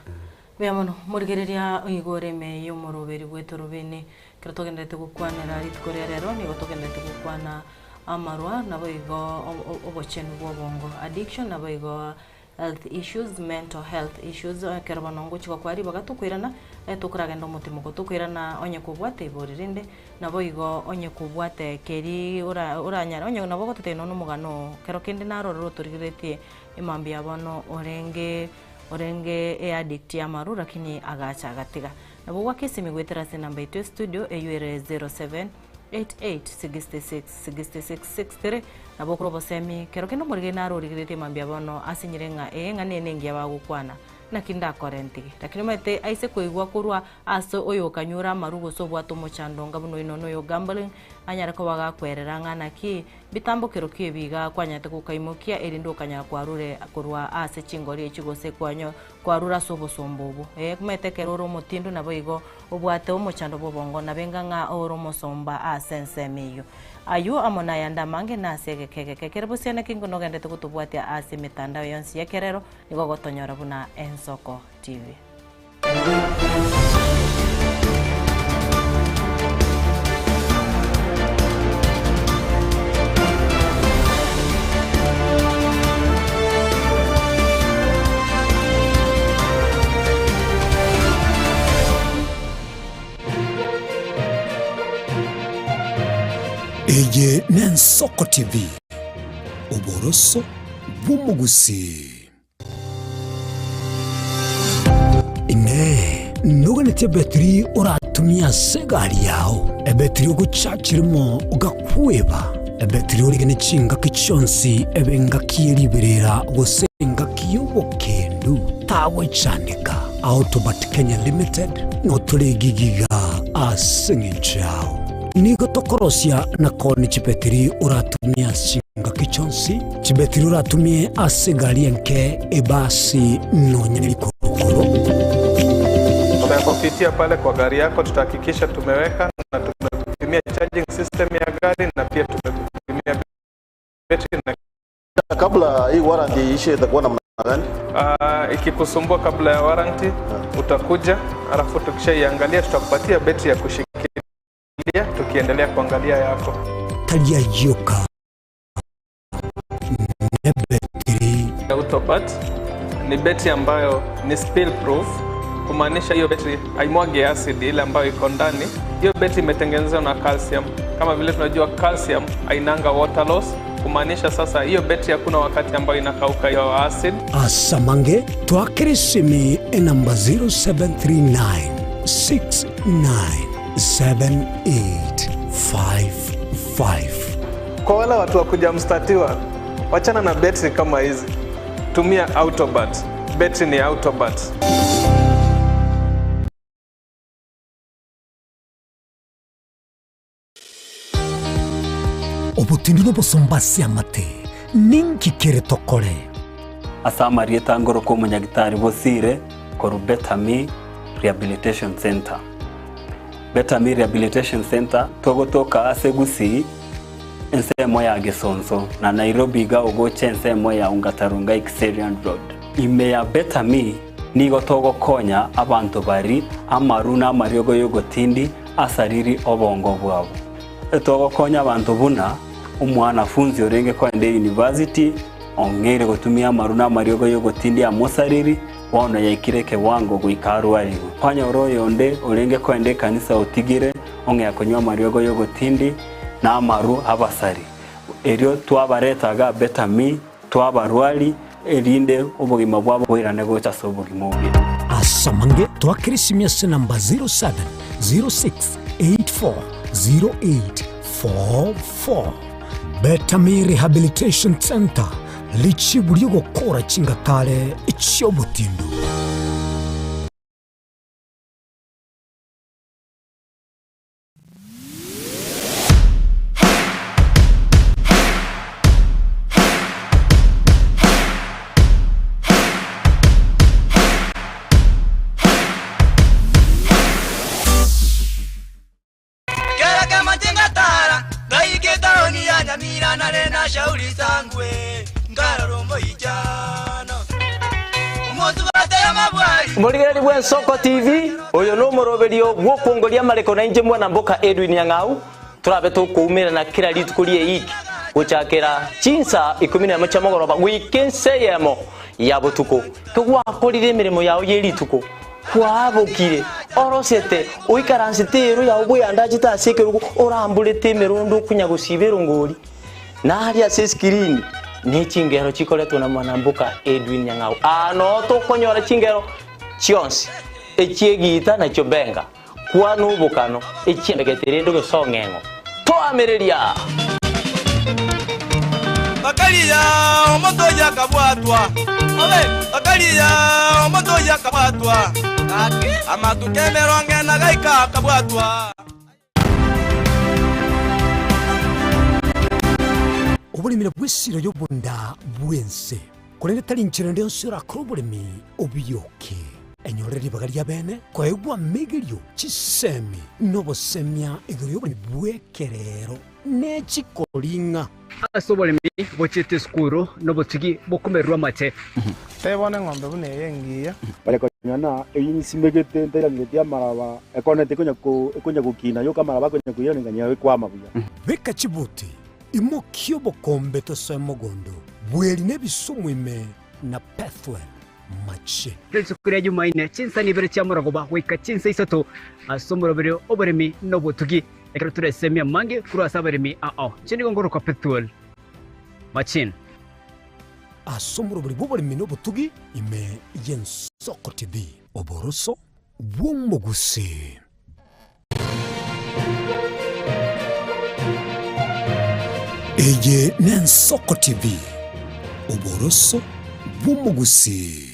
Mbuya mono, morigereria oigore ime y'omoroberi bw'etorobini. Ekero togendererete gokwanera rituko ria rero, nigo togendererete gokwana amarwa naboigo obochenu bw'obongo, addiction naboigo health issues, mental health issues. Ekero bono ngochia gokoa ribaga tokoirana, tokoragenda omotimoko, tokoirana onye kobwate ibori rinde, naboigo onye kobwate keri ora oranyare onye nabo ogototebia nonya omogano oo, kero kende narorire otorigeretie emambia bono orenge orenge eaddict y'amarwa lakini agacha agatiga. Nabo gwaka esimi goetera ase enamba yaito ya studio eywo ere 0788666663 nabo okore obosemi kero kende omorigeri naro origeretie mambia bono asinyire ng'a ee ng'a nene engiya bagokwana naki ndakore ntige. Lakini omanyete aise koigwa korwa ase oyokanyure amaru gose obwate omochando onga buna oyio nonya oyo gambling anyare koba gakwerera ng'a naki Bitambokero ki ebi iga kwanyarete gokaimokia, erinde okanyara kwarure korwa ase chingori echi gose kwanyo kwarure ase obosomba obwo? Ee, omanyete ekero ore omotindu naboigo obwate omochando bw'obongo, nabe enga ng'a ore omosomba ase ensemo eyio. Ayio amo nayande amange nase egeka egeke kere bosio naki nogenderete gotobwatia ase emetandao yonsi y'ekerero, nigo ogotonyora buna Ensoko TV. Eye n'Ensoko TV, oboroso bw'omogusii. Inee! Noganetie ebetiri oratumie ase egari yao, ebetiri ogochachirimo ogakweba, ebetiri origene chingaki chionsi ebe engaki ye riberera gose engaki y'obokendu? Tagwechandeka. Autobat Kenya Limited notore egigiga ase eng'encho yao. Nigo tokorosia na koonia chibetiri oratumie ase chingaki chionsi. Chibetiri oratumie ase egari enke, ebasi, nonya nerikorokoro. Tutakupitia pale kwa gari yako, tutahakikisha tumeweka na tumekupimia charging system ya gari na pia tumekupimia betri na Kabla hii warranty iishe itakuwa namna gani? Ikikusumbua kabla ya warranty utakuja, alafu tukishaiangalia tutakupatia betri ya kushikilia tukiendelea kuangalia yako. Tari ayio ka nebetiri. Autobat ni betri ambayo ni spill proof, kumaanisha hiyo betri haimwagi acid ile ambayo iko ndani. Hiyo betri imetengenezwa na calcium, kama vile tunajua calcium hainanga water loss, kumaanisha sasa hiyo betri hakuna wakati ambayo inakauka hiyo acid. Asamange twakere esimi enamba 0739 697855. Kwa wale watu wa kuja mstatiwa, wachana na betri kama hizi, tumia Autobat. Betri ni Autobat. Obotindi nobosomba ase amate, ninki kere tokore? Ase amarieta ngorokwa omonyagitari Bosire korwa Betami Rehabilitation Centre. Betami Rehabilitation Centre togotoka ase Gusii ensemo ya Gesonso na Nairobi iga ogocha ensemo ya Ongata Rongai Kiserian Road. Ime ya Betami nigo togokonya abanto bari amaru na amariogo y'ogotindi asariri obongo bwabo. Togokonya abanto buna omwanafunzi orenge kogenda university ong'eire gotumia amaru na amariogo y'ogotindi amosariri bono yaikire ekewango goika arwarigwe. Kwanyora oyonde orenge kogenda ekanisa otigire ong'ea konywa amariogo y'ogotindi na amaru abasari. Erio twabareta iga Betami twabarwari erinde obogima bwabo boirane gocha ase obogima obuya. Ase amange twakere esimi ase namba 0706840844. Betami Rehabilitation Centre, richibu ri'ogokora chingatare chi'obotindu. Kera kematinga tara ngaike taoni ya Nyamira nare na shauri sangwe ngarora omoichano omonto batera. Morigereria bw'Ensoko TV, oyo nomoroberio bw'okwongoria amareko na inche mwana mboka Edwin Nyang'au, torabe tokoumerana kera rituko ri'eiki gochakera chinsa ikomi nemo chia mogoroba goika ensa eyemo ya botuko. Kegwakorire emeremo yao ye rituko, kwabokire, orosete, oikaransete eero yao bweyandachete ase ekerogo, oramborete emerondo okonya gosiba erongori. Na aria ase esikirini ne chingero chikoretwa na mwanamboka Edwin Nyang'au. Aa noo tokonyora chingero chionsi, echi'egiita na chiobenga, kwana obokano, echi'endegete erinde ogesong'eng'o. Toamereria! Bakaria omonto oyio akabwatwa, bakaria omonto oyio akabwatwa, amatuko emerongo ena gaika akabwatwa. Oboremi nabwo esiro y'obonda bw'ense, korende tari nchera ende yonsi orakore oboremi obiyoke. Enyorere ribaga ria bene koegwa amegerio, chisemi, na obosemia igoro y'oboremi bw'ekerero ne chikoring'a. Ase oboremi bochiete esukuru nobotugi bokomererwa amate. Tebona eng'ombe buna eye engiya. Bare konya na eyio nsimegete ntairangeretie amaraba, ekonete ekonya ko ekonya gokina yoka amaraba akonya koiranekania ekwama buya. Beka chibuti, imokia obokombe tosoe mogondo, bweri na ebisumu ime na Bethuel mache. Rituko ria Jumaine, chinsa nibere chia morogoba goika chinsa isato, ase omoroberio oboremi na obotugi. Ekero toresemie amange korwa ase abaremi ao, inche nigo ngorokwa Pethuel Machin. Ase omorobori bw'oboremi na obotugi ime y'Ensoko TV. Oboroso bw'omogusii. Eye n'Ensoko TV, oboroso bw'omogusii.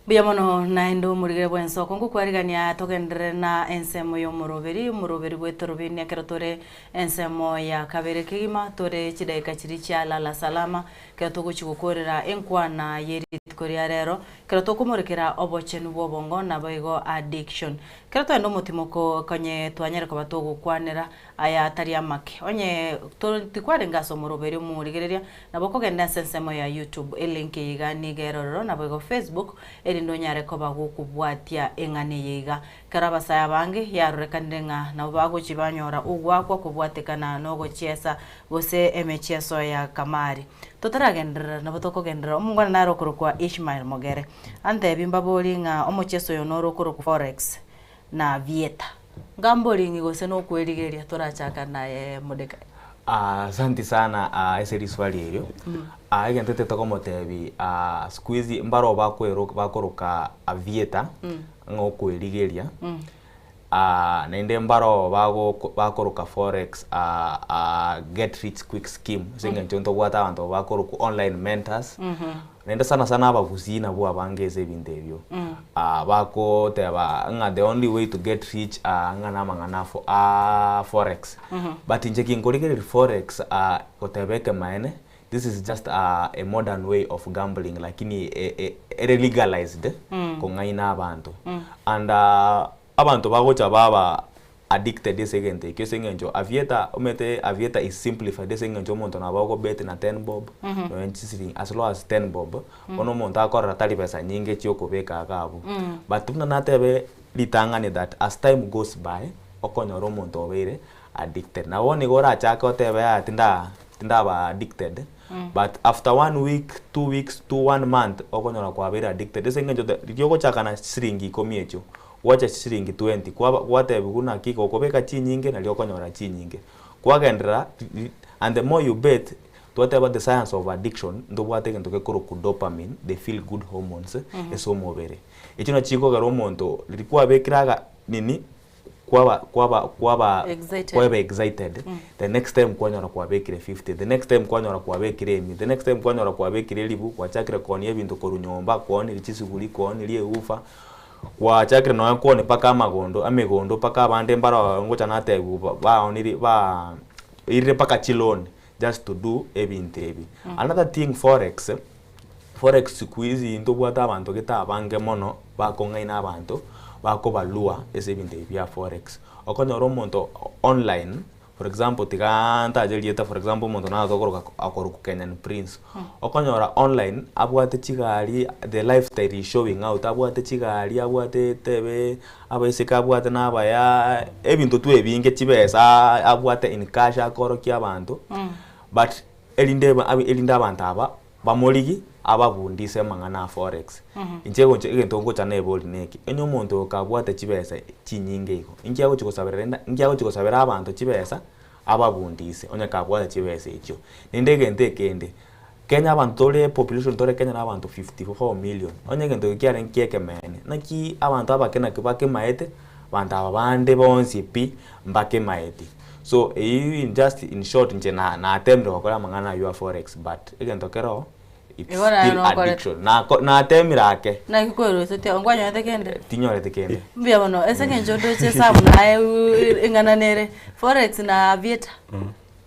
Mbuya mono naende omorigere bw'ensoko ngokwarigania togenderere na ensemo y'omoroberi, omoroberi bw'etorobini ekero tore ensemo ya kabere kegima tore chidaeka chiria chia lala salama Ekero togochia gokorera enkwana ye rituko ria rero, ekero tokomorekera obochenu bw'obongo naboigo addiction. Ekero twagenda omotimoko konye twanyare koba togokwanera aya atari amake. Onye to tikwarenge ase omoroberio omorigereria, nabo okogenda ase ensemo ya YouTube, elink eye iga nigo ere ororo naboigo Facebook, erinde onyare koba gokobwatia eng'ana eye iga. Ekero abasae abange yarorekanire ng'a nabo bagochia banyora ogwakwa kobwatekana nogochiesa gose emechieso ya Kamari. Totaragenderera nabo tokogenderera, omongwana nare okorokwa Ishmael Mogere. Antebi mbaborie ng'a omochieso oyo nore okorokwa Forex na Aviator. Ngamborie ng'i gose nokwerigeria torachaka naye Mordekai. Asanti sana ase riswali erio. Egento ete tokomotebi siku hizi mbaro bakwero bakoroka Aviator ng'a okwerigeria. Naende mbaro bakoroka forex get rich quick scheme ase eng'encho ntobwate abanto bakorokwa online mentors, naende sana sana abagusii nabwo abange ase ebinto ebio. Bakoteba ng'a the only way to get rich ng'a namang'ana a forex. But inche kinkorigereria forex goteba ekemaene, this is just a modern way of gambling lakini ere legalized kong'aina abanto. And abanto bagocha baba addicted ase egento ekio ase eng'encho aviator omanyete aviator is simplified ase eng'encho omonto nabo akobet na ten bob nonya chisiringi as low as ten bob, bono omonto akorora tari besa nyinge chiokobeka iga abwo. But buna natebe ritang'ani that as time goes by, okonyora omonto obeire addicted. Nabo bono igo orachake otebe yaya tinda tindaba addicted, but after one week, two weeks to one month, okonyora kwabeire addicted ase eng'encho riria ogochaka na chisiringi ikomi echio, gwacha chisiringi twenty, kwaba gwatebiwa naki gokobeka chinyinge nario okonyora chinyinge. Kwagenderera and the more you bet, twateba the science of addiction, ntobwate egento gekorokwa dopamine, the feel good hormones, ase omobere. Echio nachio chikogera omonto riria kwabekire aga nini. kwaba kwaba kwaba Excited. kwaba excited the next time kwanyora kwabekire 50 the next time kwanyora kwabekire emia the next time kwanyora kwabekire elifu gwachakire koonia ebinto korwa nyomba kwaonirie chisuguri kwaonirie ewoofer gwachakire nonya koonia mpaka amagondo amegondo mpaka abande mbaro ngocha natebiwa ba baonirie ba irire mpaka chiloan just to do ebinto ebi. Another thing forex. Forex siku hizi ntobwate abanto gete abange mono bakong'aina abanto, bakobalua ase ebinto ebi bia forex. Okonyora omonto online, for example tigaaa ntache erieta for example omonto naro tokoroka akorokwa Kenyan Prince, okonyora online abwate chigari the lifestyle is showing out abwate chigari abwate etebe abaiseke abwate na abaya ebinto tu ebinge chibesaa abwate in cash akorokia abanto, but erinde erinde abanto aba Bamorigi ababundise amang'ana a forex. Inche gocha egento ngocha nebori neki, onye omonto oyo kabwate chibesa chinyinge igo, inki agochi gosabera rende inki agochi gosabera abanto chibesa ababundise onye kabwate chibesa echio. Naende egento ekende, Kenya abanto tore population tore Kenya na abanto 54 million, onye egento eke kiarenge kia ekemeene, naki abanto abake naki bakemaete, abanto aba bande bonsi pi mbakemaeti. So eyio in just in short inche na natemire gokora amang'ana aywo a forex but egento kero oo it's Igo naye still nokorete. addiction. Nako natemire ake. Naki kwerusetie oo nkwanyorete kende? Tinyoreti kende. Mbuya mono, ase eng'encho ndoche esabu naye eng'ana nere, forex na aviator,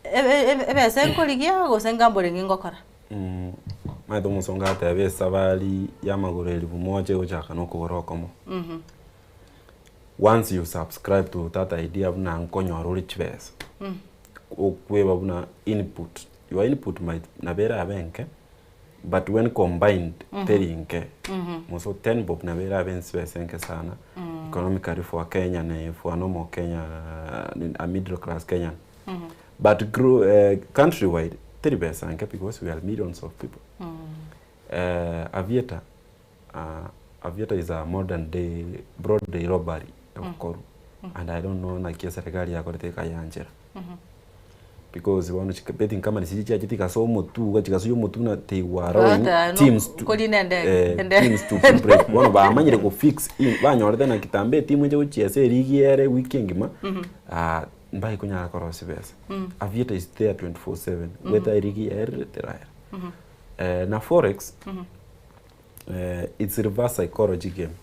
ebe ebe ebesa nkorigia gose ngambore ngokora? Omanyete omosongo agateba esabari ya amagoro elifu moja egochaka na okogoro okomo. Once you subscribe to that idea buna nkonyora ore chibesa, okweba buna input, your input might nabo erabe enke, but when combined teri nke. Moso ten bob nabo erabe ensibesa enke sana, economically for a Kenyan eh, for a normal Kenya, a middle class Kenyan. But grow, country wide teri besa nke because we are millions of people. Aviator Aviator is a modern day broad day robbery egokorwa and I don't know naki eserekari yakorete ekayanchera because bono chika betting companies chiria chiachete chigasoa omotwe iga chigasoa omotwe buna they were allowing Ota, no, teams to korina endege, eh, endege. teams to to break bono bamanyire go fix in banyorete na kitambo etimu eche gochiesa erigi ere ewiki engima mbari konyara korosia chibesa. Aviator is there 24/7 whether erigi yaerire teraera. Na forex It's reverse psychology game,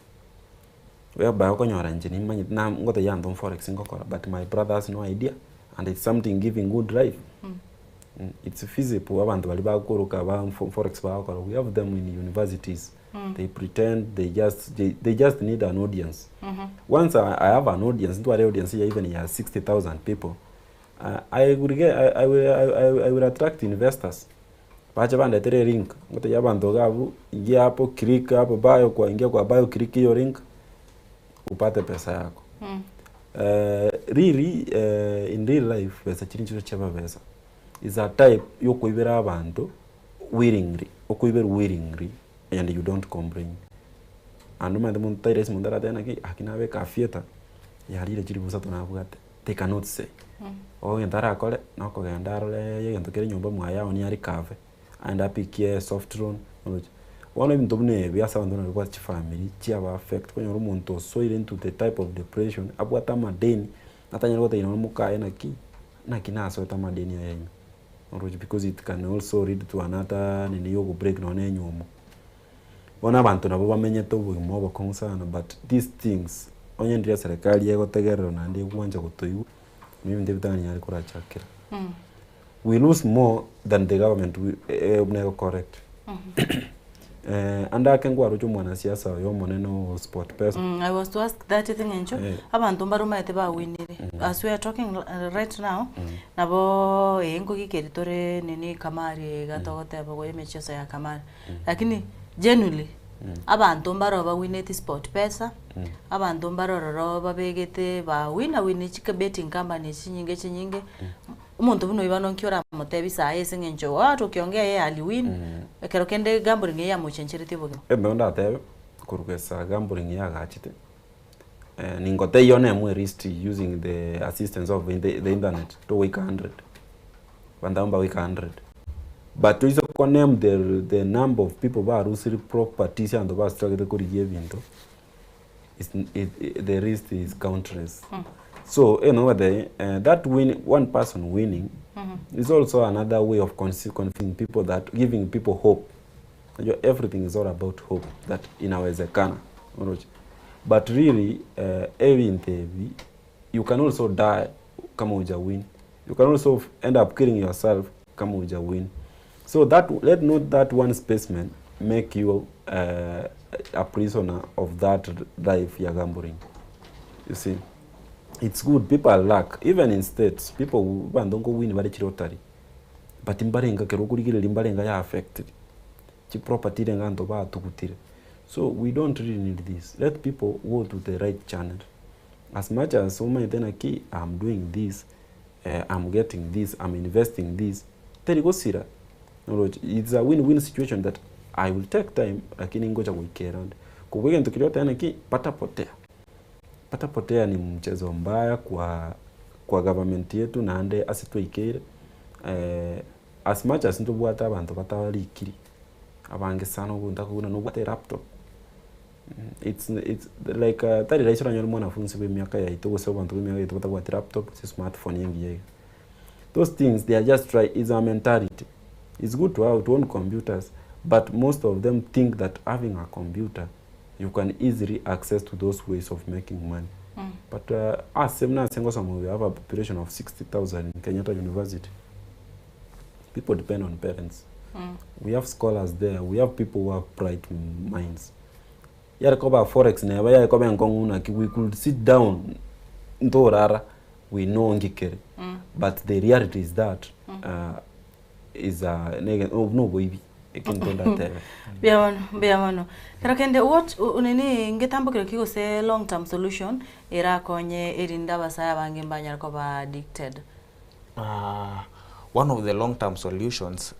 whereby okonyora inche nimanyete na ngotebia abanto forex ngokora but my brother has no idea and it's something giving good life. It's feasible abanto baria bakoroka ba forex bagokora we have them in universities, they pretend they just they just need an audience. Once I have an audience ntware audience ya even ya 60,000 people, I will get I will I will attract investors. Bache bandetere elink, ngotebia abanto iga abwo, ingia hapo click hapo bio kwa ingia kwa bio click hiyo link, upate pesa yako. Really in real life besa chiria nchiro chiaba besa, is a type ya okoibera abanto willingly, okoiberwa willingly and you don't complain. Naende omanyete monto tari rahisi monto aratebe naki, aki nabeka afieta, yarire chiribu isato nabwate. They cannot say. Ogento arakore, nokogenda arore egento kere nyomba mwaye aonie arikave, aende apikie soft loan, oroche. Bono ebinto buna ebi ase abanto buna babwate chifamiri chiaba affect, okonyora omonto osoire into the type of depression, abwate amadeni, atanyare gotebia nonye mokaye naki, naki nasoete amadeni aya ime, oroche because it can also lead to another nini ya ogobreak nonye na enywomo. Bono abanto nabo bamenyete obogima obokong'u sana but these things onye ndire eserekari egotegerera naende egwancha gotoigwa, nigo ebinto ebi tanyare korachakera. We lose more than the government buna ego correct. Ande ake nkwaroche omwanasiasa oyo omonene o sport pesa. I was to ask that thing encho, Eh. abanto mbaromaete bawinire. As we are talking right now, nabo eh nkogikeri tore nini kamari iga togoteba igo emicheso ya kamari. Lakini genuinely, abanto mbaro bawineti sportpesa, abanto mbaro ororo babegete bawina wini chika betting company chinyinge chinyinge, omonto buna oyio bono nki oramotebie saii ase eng'encho watu ukiongea yeye aliwin, ekero kende gambling eye yamochencheretie obogima. Egento ndatebe, korwa esa gambling yagachete, ningotebia one emo erist using the assistance of the internet, togoika hundred. Abanto abwo mbagoika hundred. But toise ko name the the number of people barusire properties abanto bastrugete korigia ebinto, is it the list is countless. So eye nabo ngobatebia that win one person winning is also another way of convincing people that giving people hope. Unajua everything is all about hope that inawezekana oroche. But really ebinto ebi you can also die kama huja win you can also end up killing yourself kama huja win so that let not that one specimen make you a prisoner of that life ya gambling. You see, it's good people are luck even in states people abanto nko win bare chilottery but mbarenga ekero okorigereria mbarenga ya affected chiproperty renge abanto batugutire so we don't really need this let people go to the right channel as much as omanyete naki am doing this am getting this am investing this teri gosira Oroche, it's a win win situation that I will take time lakini ngocha goikera ande. Kobua egento keria ogoteba naki patapotea. Patapotea ni mchezo mbaya kwa kwa government yetu naende ase twaikeire as much as ntobwate abanto batarikiri abange sana ogonto akobuna nobwate elaptop it's it's like tari rahisi oranyore mwanafunzi bwa emiaka yaito gose abanto ba emiaka yaito batabwati laptop gose smartphone engiya iga. Those things they are just try is a mentality it's good to have to own computers but most of them think that having a computer you can easily access to those ways of making money but ase buna ase ngosoma we have a population of 60,000 in Kenyatta University people depend on parents we have scholars there we have people who have bright minds yare koba forex neba yare koba enkong'u naki we could sit down ntorara we know nki kere but the reality is that is a nege obo noboibi ekinto ndatebe. Mbuya mono, mbuya mono. Kero kende what nini ngetambo kero ki gose long term solution erakonye erinde abasae abange mbanyare koba addicted? One of the long term solutions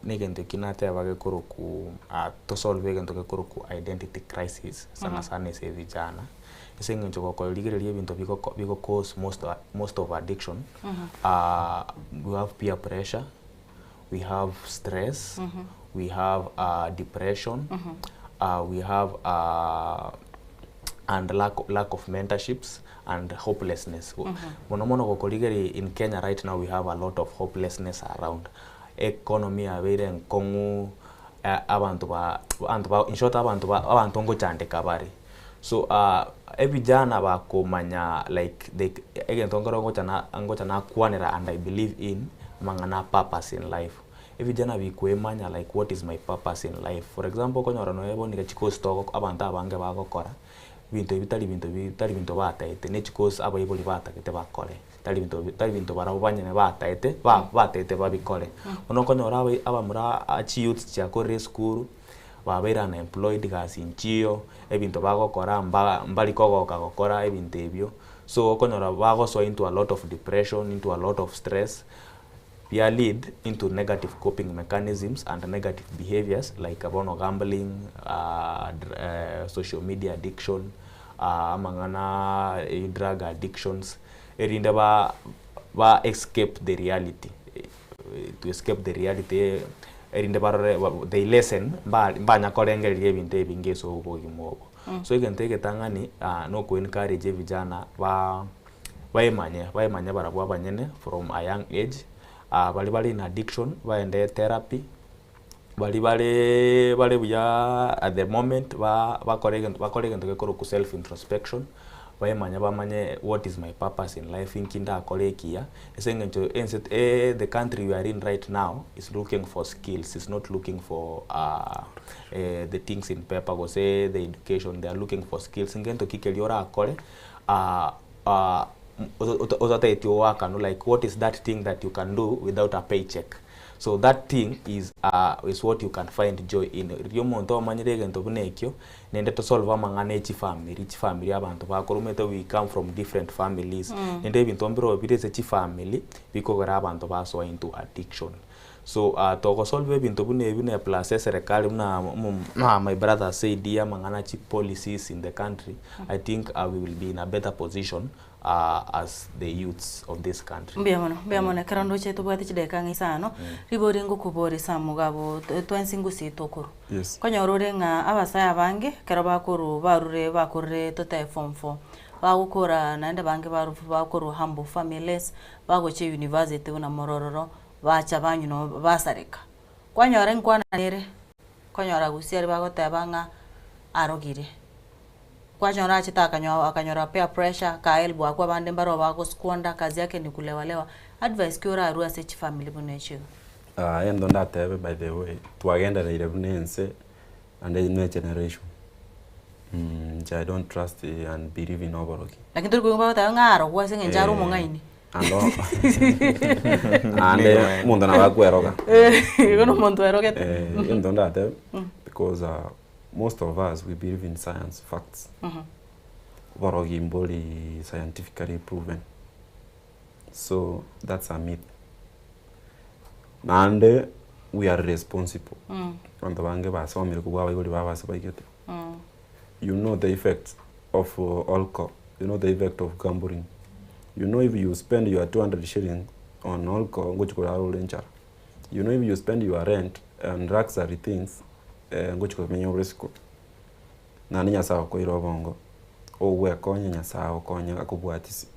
negento eki nateba gekorokwa to solve egento gekorokwa identity crisis sana sana ase evijana. Ase eng'encho gokorigereria ebinto bigoko bigo cause most most of addiction we have peer pressure, we have stress, we have depression, we have and lack lack of mentorships and hopelessness. Mono mono gokorigereria in Kenya right now we have a lot of hopelessness around. Economy yabeire enkong'u, abanto ba abanto ba in short abanto ba abanto ngochandeka bare. So ebijana bakomanya like they egento nkero ngocha na ngocha nakwanera and I believe in amang'ana a purpose in life. Ebijana bikoemanya like what is my purpose in life. For example okonyora nonya bono iga chikosi togo abanto abange bagokora, ebinto ebi tari binto bi tari binto bataete, ne chikosi abaibori batagete bakore, tari binto tari binto barabwo banyene bataete ba bataete babikore. Bono okonyora abai abamura chiyouth chiakorire esukuru, babeire unemployed gasi nchiyo, ebinto bagokora mba mbari kogoka gokora ebinto ebio, so okonyora bagosoa into a lot of depression, into a lot of stress, bia lead into negative coping mechanisms and negative behaviours like bono gambling, social media addiction, amang'ana drug addictions, erinde ba ba escape the reality, to escape the reality erinde barore they lessen mba mbanya korengereria ebinto ebinge ase obogima obo. So egento egetang'ani noko encourage evijana ba baemanye baemanye barabwo abanyene from a young age, baria bare in addiction baende therapy, baria bare bare buya at the moment ba bakore egento bakore egento gekorokwa self introspection, baemanye bamanye what is my purpose in life, inki ndakore ekiya, ase eng'encho ense the country we are in right now is looking for skills, is not looking for the things in paper gose the education, they are looking for skills, ngento ki keria orakore otateti oakanwe like what is that thing that you can do without a paycheck. So that thing is is what you can find joy in. Riria omonto omanyire egento buna ekio, naende to solve amang'ana e chifamiri, chifamiri abanto bakoromete we come from different families, naende ebinto mbirobio bire ase chifamiri, bikogera abanto basoa into addiction. So togosolve ebinto buna ebi na plus eserekari buna my brother said amang'ana chipolicies in the country, I think we will be in a better position as the youths of this country. Mbuya mono, mbuya mono. Ekero ndoche tobwate chidakika ang'e isano, ribori ngokobori ase amogabo twensi ngosii tokorwa. Yes. Nkonyora ore ng'a abasae abange, ekero bakorwa barure bakorire totae form four, bagokora naende abange baru bakorwa humble families, bagochia university buna morororo, bacha banywa no basareka. Kwanyora enkwana nere, okonyora gusii aria bagoteba ng'a arogire. Kwanyora achete akanyo akanyora peer pressure, akaelbwa akwo abande mbaro bagosquander kazi yake ni kulewalewa, advice ki orarwe ase chifamiri buna echi iga? Egento ndatebe by the way, twagendereire buna ense naende buna egeneration, inche I don't trust and believe in oborogi. Lakini tori koigwa bagoteba ng'a arogwe ase eng'encho are omong'aini. Ando naende omonto nabo akweroga. Igo na omonto oerogete. Egento ndatebe because most of us we believe in science, facts. Oborogi mbori scientifically proven. So that's a myth. Naende we are responsible. Abanto bange basomire kobua abaibori babo ase baigete. You know the effect of alcohol, you know the effect of gambling. You know if you spend your 200 shilling on alcohol ngochi korara ore enchara. You know if you spend your rent on luxury things ngochi komenya ore isiko. Naende Nyasaye okoire obongo, ogwekonya Nyasaye agokonye akobwatisi.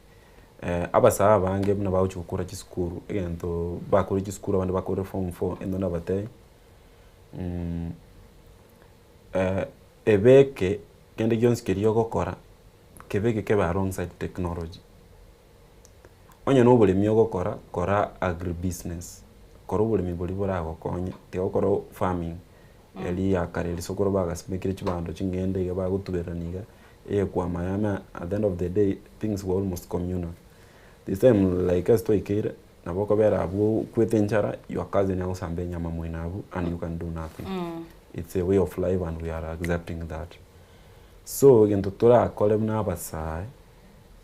Abasae abange buna bagochia gokora chisukuru, egento bakore chisukuru abande bakore form four, egento ndabatebie, ebeke kende gionsi keria ogokora, kebeke kebe alongside technology. Onye na oboremi ogokora, kora agribusiness, kora oboremi boria boragokonye, tiga gokora farming eria ya kare eria sokoro bagasimekire chibando ching'ende iga bagotubererania iga, eyekwama yame at the end of the day things were almost communal. This time like ase twaikeire, nabo okobera abwo okwete enchara, your cousin agosamba enyama moino abwo and you can do nothing. It's a way of life and we are accepting that. So egento torakore buna abasae,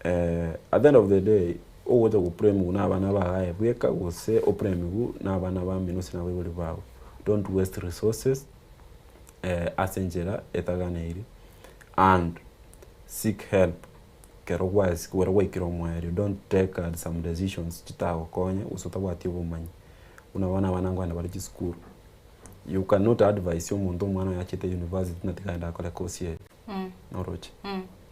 at the end of the day, ogocha gopremiwa na abana bagaye bweka gose opremiwu na abana bamino gose na abaibori bago. Don't waste resources ase enchera etaganeiri and seek help ekero gwasi ekero gwaikire omoerio don't take some decisions chitagokonye gose otabwati obomanyi. Buna bono abana nkogenda bare chisukuru, you cannot advise omonto omwana oye achete university ng'a tiga agende akore course eye, noroche.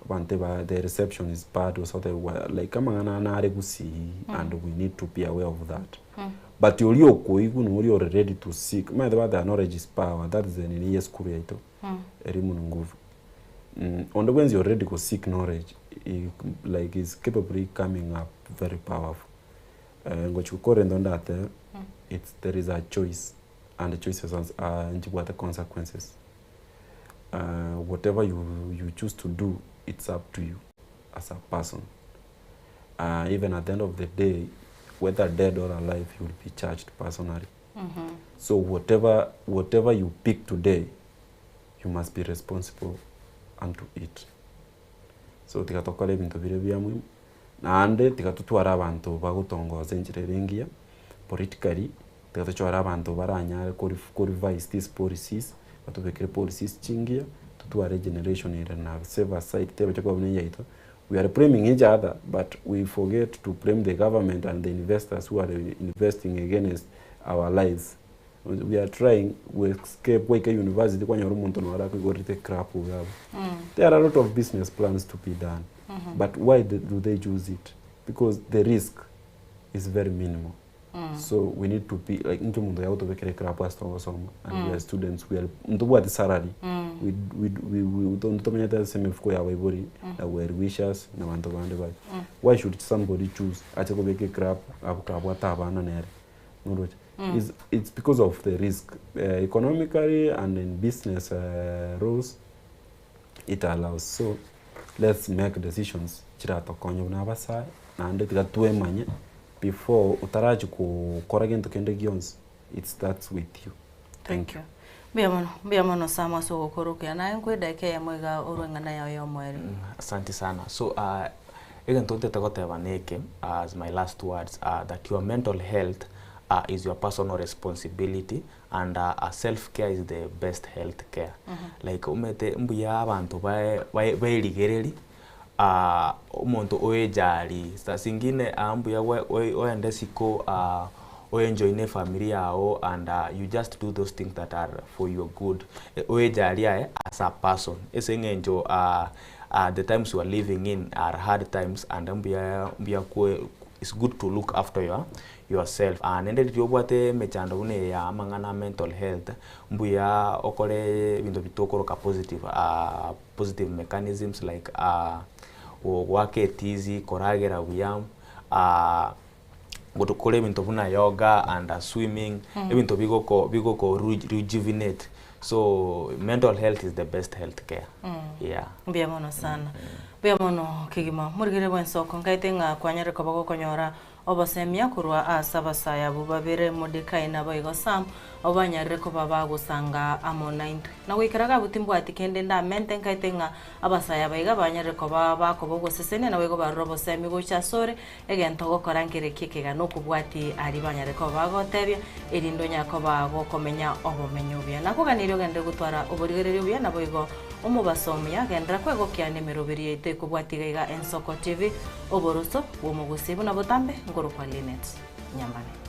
Abanto eba the reception is bad gose otebigwa like amang'ana aya nare gusii and we need to be aware of that. But oria okoigwa na oria ore ready to seek, omanyete bagoteba knowledge is power, that is the nini ya esukuru yaito, elimu ni nguvu. Onde bwensi ore ready go seek knowledge, he like is capably coming up very powerful. Ngochia gokora egento ndatebe, it's there is a choice and choices are nchibwate consequences. Whatever you you choose to do, it's up to you as a person. Even at the end of the day, whether dead or alive, you will be judged personally. So whatever whatever you pick today, you must be responsible unto it. So tiga tokore ebinto biria bia muhimu, naende tiga totware abanto bagotongosa enchera ere engiya, politically, tiga tochore abanto baranyare kori korevise these policies, batobekere policies chingiya, totware egeneration ere na safer side tegocha koba buna eyaito, we are blaming each other but we forget to blame the government and the investors who are investing against our lives. We are trying to escape gwaika university kwanyora omonto nore akoigorerete eclub iga abwo. There are a lot of business plans to be done but why do they choose it? Because the risk is very minimal. So we need to be like intwe omonto yagotobekera eclub ase togosoma and we are students we are ntobwati salary we we we we ntomenyete ase emifuko ya abaibori na well wishers na abanto bande baria. Why should somebody choose ache kobeka eclub abwo kabwate abana nere noroche? Is it's because of the risk economically and in business rules it allows so let's make decisions chiratokonye buna abasae naende tiga twemanye before otarachia gokora gento kende gionsi it starts with you. Thank you. Mbuya mono, mbuya mono Sam ase ogokora okuya. Naye nkwe edaika eyemo iga orwe eng'ana yao ya omoerio. Asante sana. So egento ntete goteba neke as my last words that your mental health is your personal responsibility and self care is the best health care. Like omanyete mbuya abanto bae bae baerigereri omonto oejari saa zingine mbuya oende isiko oenjoy na efamiri yago and you just do those things that are for your good. Oejari aye as a person ase eng'encho the times we are living in are hard times and mbuya mbuya it's good to look after your yourself. Naende riria obwate emechando buna eye ya amang'ana a mental health, mbuya okore ebinto bi tokoroka positive positive mechanisms like goaka etizi, koragera buya. Gokora ebinto buna yoga and swimming, ebinto bigoko bigoko rejuvenate. So mental health is the best health care. Yeah. Mbuya mono sana. Mbuya mono kegima. Morigere bw'ensoko nkaete ng'a kwanyare koba gokonyora obosemia korwa ase abasae abwo babere Mordekai naboigo Sam, abwo banyarire koba bagosanga amo naintwe. Na goikera iga timbwati kende ndamente nkaete ng'a abasae aba iga banyarire koba bakoba ogosesenia naboigo barure obosemi gocha asore, Egento ogokora nkereki ekega nokobwatia aria banyare koba bagotebia, erinde onyare koba gokomenya obomenyo obuya. Nakoganirie ogenderere gotwara oborigereria obuya, naboigo omobaso omuya, genderera kwegokia nemeroberi yaito ekobwatia iga iga Ensoko TV, oboroso bw'omogusii buna botambe nkorokwa Linet Nyambane.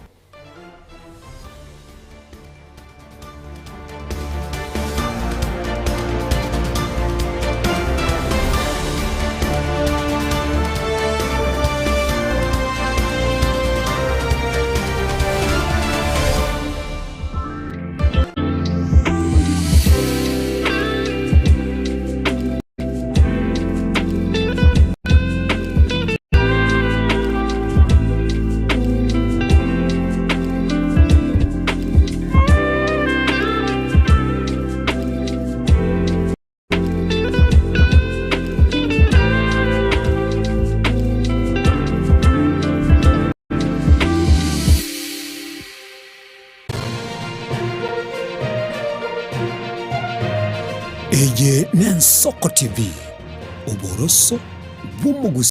Eye n'Ensoko TV, oboroso bw'omogusii.